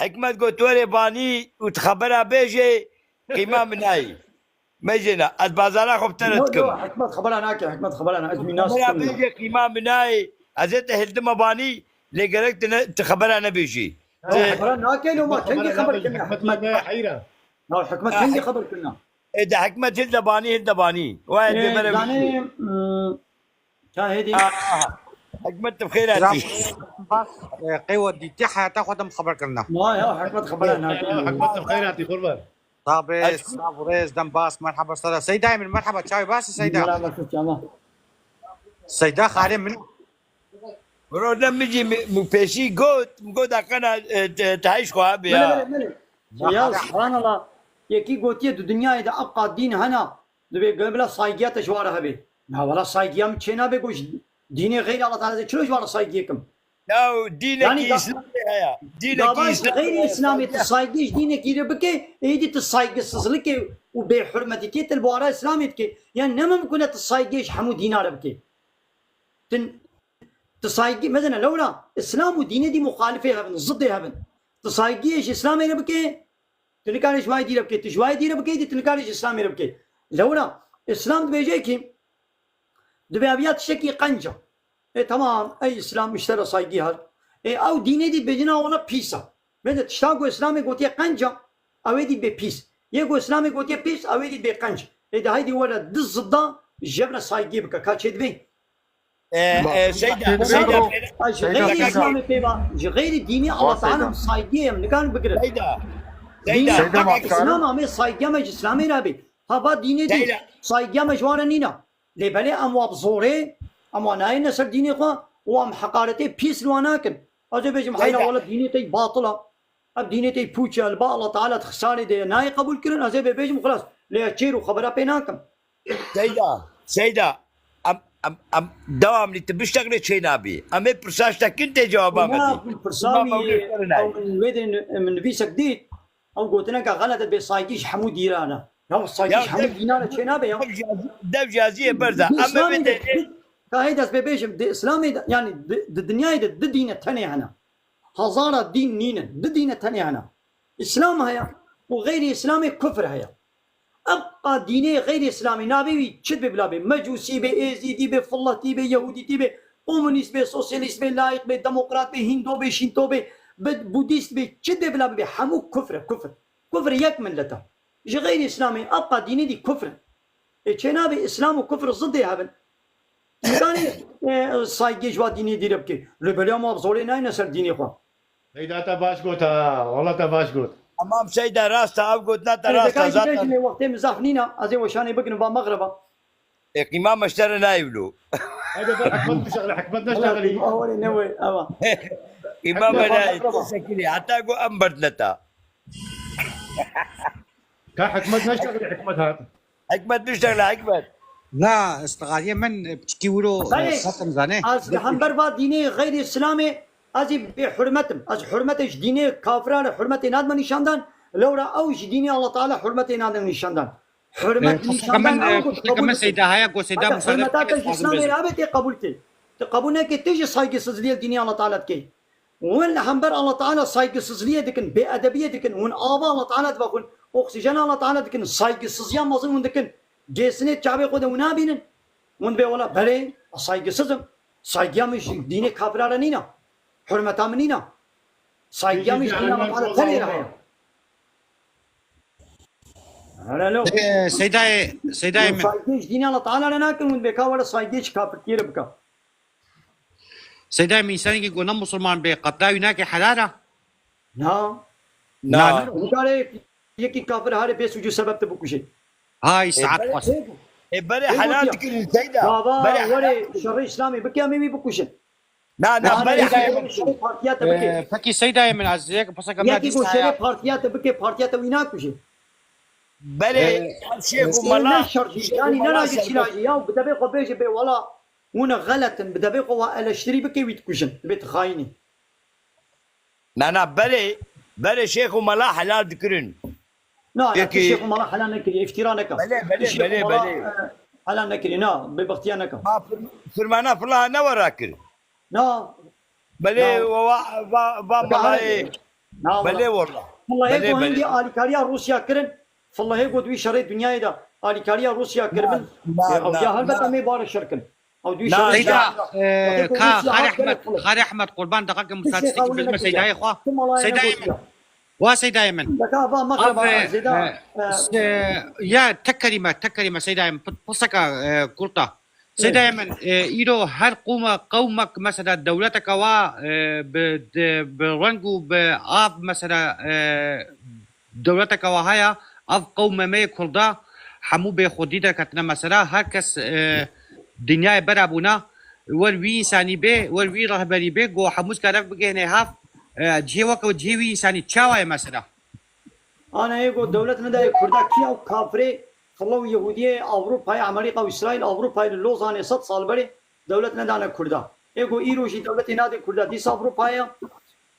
Hikmet got, "Were banî û tu xebera bêjê, qîma min nayê." Mejêna, ez bazara xwe bi te re Yo, dikim. Yo, Hikmet xebera nake, Hikmet xebera nake, ez wî nas Xebera dikim. Bêjê, qîma min nayê, ez ê te hildime banî, lê gerek tu ne, tu xebera nebêjî. Ya, Te- xebera nake, lo ma kengî xeber kirine, Hikmet. Hikmet me heyra. Ya, Hikmet Ha, kengî Hik-, xeber kirine. E, de Hikmet hilde banî, hilde banî. Wayê Ê, dê bere zanî, bişî. Hmm, ka hêdî. Aha, aha. Hikmet tu xêr hatî. Bas, e, qey we dîtî heyata xwe de min xeber kirine. Ya, ya, Hikmet xebera nake. Ya, Hikmet tu xêr hatî, qurban. Tabi, Ez- sağ ol, rêz, dem bas, merhaba, Seyda. Seyda min, merhaba, çawi bas, Seyda. Merhaba, Seyda. Seyda, xalê min. Bro, ne min jî mi, mi pêşî got, mi got, "Aqena, e, te, te heyş xwe hebe ya." Mele, mele, mele. Ya, subhanallah. Yekî gotiye, di dinyayê de eqa dîn hena, dibê gel bila saygıya te ji wara hebe. Na, wala saygıya min çê nabe, goş dînê xeyrê Allah Teala, çilo ji wara saygıya kim? Ya, dînekî Yani da-, Îslamê heye. Dînekî gava ji Îslamê xeyrê heye, Îslamê, tu saygıya. Saygı ji dînekî re bike, êdî tu saygısızlıkê û bêhurmetîtiyê te li wara Îslamê dike. Yani ne mimkun e tu saygıya ji hemû dîna re bike. Tin, tu saygı, mesela lewra, Îslam û dînê dî muxalifê hebin, ziddê hebin. Tu saygıyê ji Îslamê re bike, tu nikarî ji wayê dî re bike, tu ji wayê dî re bike, dî tu nikarî ji Îslamê re bike. Lewra, Îslam dibêje ki, dibê ev ya tiştekî qenc a. E, tamam, ey Îslam, ji te re saygî her. E, ew dînê dî bêjina wana pîs a. Bêje tişta ku Îslamê gotiye qenc a, ew ê dî bê pîs. Yê ku Îslamê gotiye pîs, ew ê dî bê qenc. E, de haydî were du zidda ji hev re saygî bike. Ka çêdibê? E, e, Seyda, Seyda, Seyda, ji xeyrî Seyda, Îslamê pê va, ji xeyrî dînê Allah Teala em saygiyê em nikarin bigirin. Seyda, Seyda, Seyda, Îslam amê saygiyê me ji Îslamê re bê. Ha va dînê dî, Seyda. Saygiyê me ji wan re nîne. Lê belê em wa bi zorê, em wa nayêne ser dînê xwe û em heqaretê pîs li wan nakin. Ez ê bêjim, heyra Seyda. Wele dînê te yî batil e. Ev dînê te yî pûç e, li ba Allah Teala di xisarê de ye, nayê qebûl kirin, ez ê bê bêjim, xilas. Lê ez çêr û xebera pê nakim. Seyda, Seyda, em, Em, em dewamlî tu bişteqlê çê nabî. Em ê pirsa ştekin tê cewaba me dî. Pirsa wî, ew min wê de min nivîsek dît, ew gotineke xelet e, bê saygî ji hemû dînan e. Ya saygî ji hemû dînan e çê nabe ya. Dev jaziyê berda. Em ê bê de. Ka hê dest pê bêjim, di Îslamê de, yanî di, di dinyayê de di dîne tenê hene. Hezara dîn nînin. Di dîne tenê hene. Îslam heye û xeyrî Îslamê kufr heye. Eqa dînê xeyrî Îslamî nabê wî çi dibe bila bê. Mecûsî bê, êzîdî bê, filletî bê, yehûdîtî bê, komunîst bê, sosyalîst bê, laîq bê, demokrat bê, hîndo bê, şînto bê, bi-, budîst bê, çi dibe bila bê. Hemû kufr e, kufr. Kufr yek millet e. Ji xeyrî Îslamê eqa dînê dî kufr in. Ê çênabê Îslam û kufr zidê hev in. Nikanî, e, saygê ji wa dînê dî re bikê. Lê belê em wa bi zorê nayne ser dînê xwe. Seyda te baş got ha. Wala te baş got. Tamam Seyda, rast e, ev gotina te rast e zaten. Lê wextê min zaf nîne, ez ê weşanê bigirim va mexreba. E, qîma meştere nayê wilo. Hadi ber hikmet bişexle, hikmet neştexlî. Awarê ne wê, ewa. Qîma me nayê, tu sekirî, heta ku em berdine ta. Ka hikmet neştexlî, hikmet hat. Hikmet bişexle, hikmet. Na, istiqaliyê min piçkî wiro, Belê, e, xetim zanê. Ez li hember va dînê xeyrî Îslamê, ez ê bê hurmet im. Ez hurmetê ji dînê kafira re hurmetê nadime nîşandan, lewra ew ji dînê Allah Teala hurmetê nadin nîşandan. Hurmet nîşandan ew got qebûl bikin. Seyda haya got Seyda Musa. Hurmeta te ji Îslamê re abe tê qebûl kê. Tu qebûl nekê, tu jî saygısızliyê dînê Allah Teala dikê. Hûn li hember Allah Teala saygısızliyê dikin, bêedebiyê dikin. Hûn ava Allah Teala dibe xwin, oksîjena Allah Teala dikin, saygısızliya mezin hûn dikin. Gêsinê çavê xwe de hûn nabînin. Hûn dibê wela belê, ez saygısızım. Saygıya min ji dînê kafira re nîna. Hurmeta min nîna. Saygıya min ji dînê Allah Teala tenê re heye. Helal olsun. Ee, Seydayê, Seydayê min. Saygı ji dînê Allah Teala re nakin, hûn bêka were saygı ji kafirtiyê re bika. Seydayê min, însanekî ku ne musulman be, qetla wî nake helal e? Na. Na. Nikare yekî kafir hare bê suc û sebeb te bikuje. Hay saet xwest. E, berê helal dikirin Seyda. Baba, were şerê Îslamê bike, em ê wî bikujin. Na, na, berê şerê partiya te bike. Ee, peki Seydayê min, ez yek pirseke min dîsa ya. Yekî ku şerê partiya te bike, partiya te wî nakuje. Berê, ee, şêx û mela. Ne şer jî, yanî ne rajî çî rajî. Ya bi devê xwe bêje bê wela hûn xelet in. Bi devê xwe wa eleştirî bike wî dikujin. Dibê tu xayîn î. Na, na, berê, berê şêx û mela helal dikirin. Na, na, tu şêx û mela helal nekiriye, îftîra neke. Belê, belê, belê, belê. Helal nekiriye, na, bêbextiya neke. Ma fir-, firmana fila ne wera kir. Na. Belê, va, va, va melayê. Belê wala. Fila hê ku hindî alîkariya Rûsya kirin, fila hê ku di wî şerê dinyayê de alîkariya Rûsya kiribin. Ew ya helbet em ê bare şer kin. Ew dî şerê. Seyda, e, ka Xar Ehmed, Xar Ehmed qurban deqeke musaade ki bêjime Seydayê xwe. Seydayê min. Wa Seydayê min. Deka va mexe va Zêda, e, ya tek kerîme, tek kerîme Seydayê min, pirseka, e, kurta. Seyda Yemen, e, îro her qûme qewmek mesela dewleteke wa, e, bi, de, bi reng û bi av mesela, e, dewleteke wa haya, ev qewme me yê Kurda hemû bê xwedî derketine mesela, her kes, e, dinyayê bera bûna, wer wî însanî bê, wer wî rehberî bê, go hemû dikare ev bigihêne hev, e, cihê weke cihê wî însanî çawa ye mesela? Ana yê got dewlet nedaye Kurda kî ew kafirê, filo û Yehudiyê Ewropayê, Amerîka û Îsraîl, Ewropayê li Lozanê sed sal berê dewlet nedane Kurda. Ê got îro jî dewletê nadê Kurda dîsa Ewropayê ye.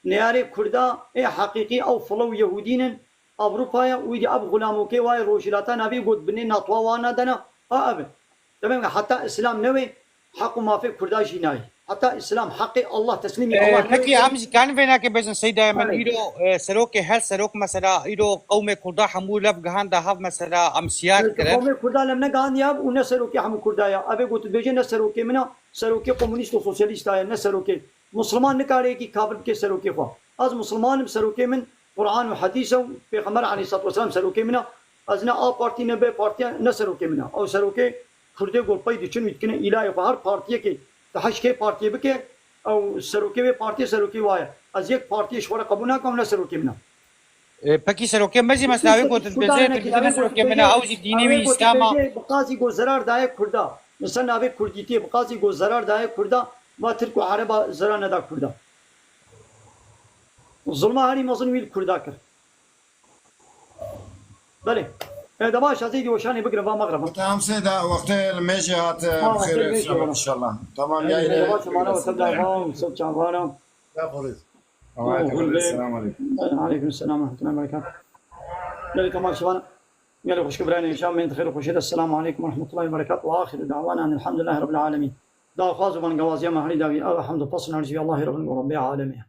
Neyarê Kurda ê heqîqî ew filo û Yehudî nin Ewropayê û îdî ev xulamokê wayê Rojhilata Navî got binê NATO wa nadene. A ev e. Demê heta Îslam newê, heq û mafê Kurda jî nayê. Heta Îslam heqê Allah, teslîmî Allah newê. Pekî em jî karin vê nake bêjin Seyda Yemen, îro, e, serokê her serok mesela îro qewmê Kurda hemû lev gihanda hev mesela em siyar kirin. Qewmê Kurda lev negihandiye hev û ne serokê hemû Kurda ya. Ev ê ku tu dibêje ne serokê min a, serokê komunîst û sosyalîsta ye, ne serokê. Musliman nikare yekî kafir bike serokê xwe. Ez Musliman im, serokê min Quran û Hedîs e û Pêxember aleyhisselatu vesselam serokê min e. Ez ne A Partî ne B Partî ne serokê min e. Ew serokê Kurdê ku li pey diçin wî dikine îlahê xwe. Her partiyekê tu hişkê partiyê bike, ew serokê wê partiyê serokê wa ye. Ez yek partiyê ji xwe re qebûl nakim, ew ne serokê min e. E, pekî serokê me jî mesela wê gotin dibêje tu dibêje ne serokê min e, ew jî dînê wî Îslam a. Bi qasî ku zerar daye Kurda. Li ser navê Kurdîtiyê bi qasî ku zerar daye Kurda, va Tirk û Ereba zerar neda Kurda. Zulma herî mezin wî li Kurda kir. Belê. E, dema şazî di weşanê bigire va mexreba. Tamam, sê da wextê li mêjê hat, e, Ha, bi xêr wextê mêjê selamet wala. inşallah. Tamam, Ê, yayını dema çemana we tev da va û sev çavan. Ya xweliz. Tamam, Gulbê. selamun aleyküm. Aleyküm selam ve rahmetullahi ve berekatuhu. Gelî kemal şivan. Gelî xwişk birayên hêşan, bên xêr û xweşî de. Selamu aleyküm ve rahmetullahi ve berekatuhu. Ve axiru da'wana enilhamdulillahi rabbil alemin. Daxwaz û bangewaziya me herî dawî ew e, hemd û pesn erz wî Allahî Rabbî, Rabbî alemî.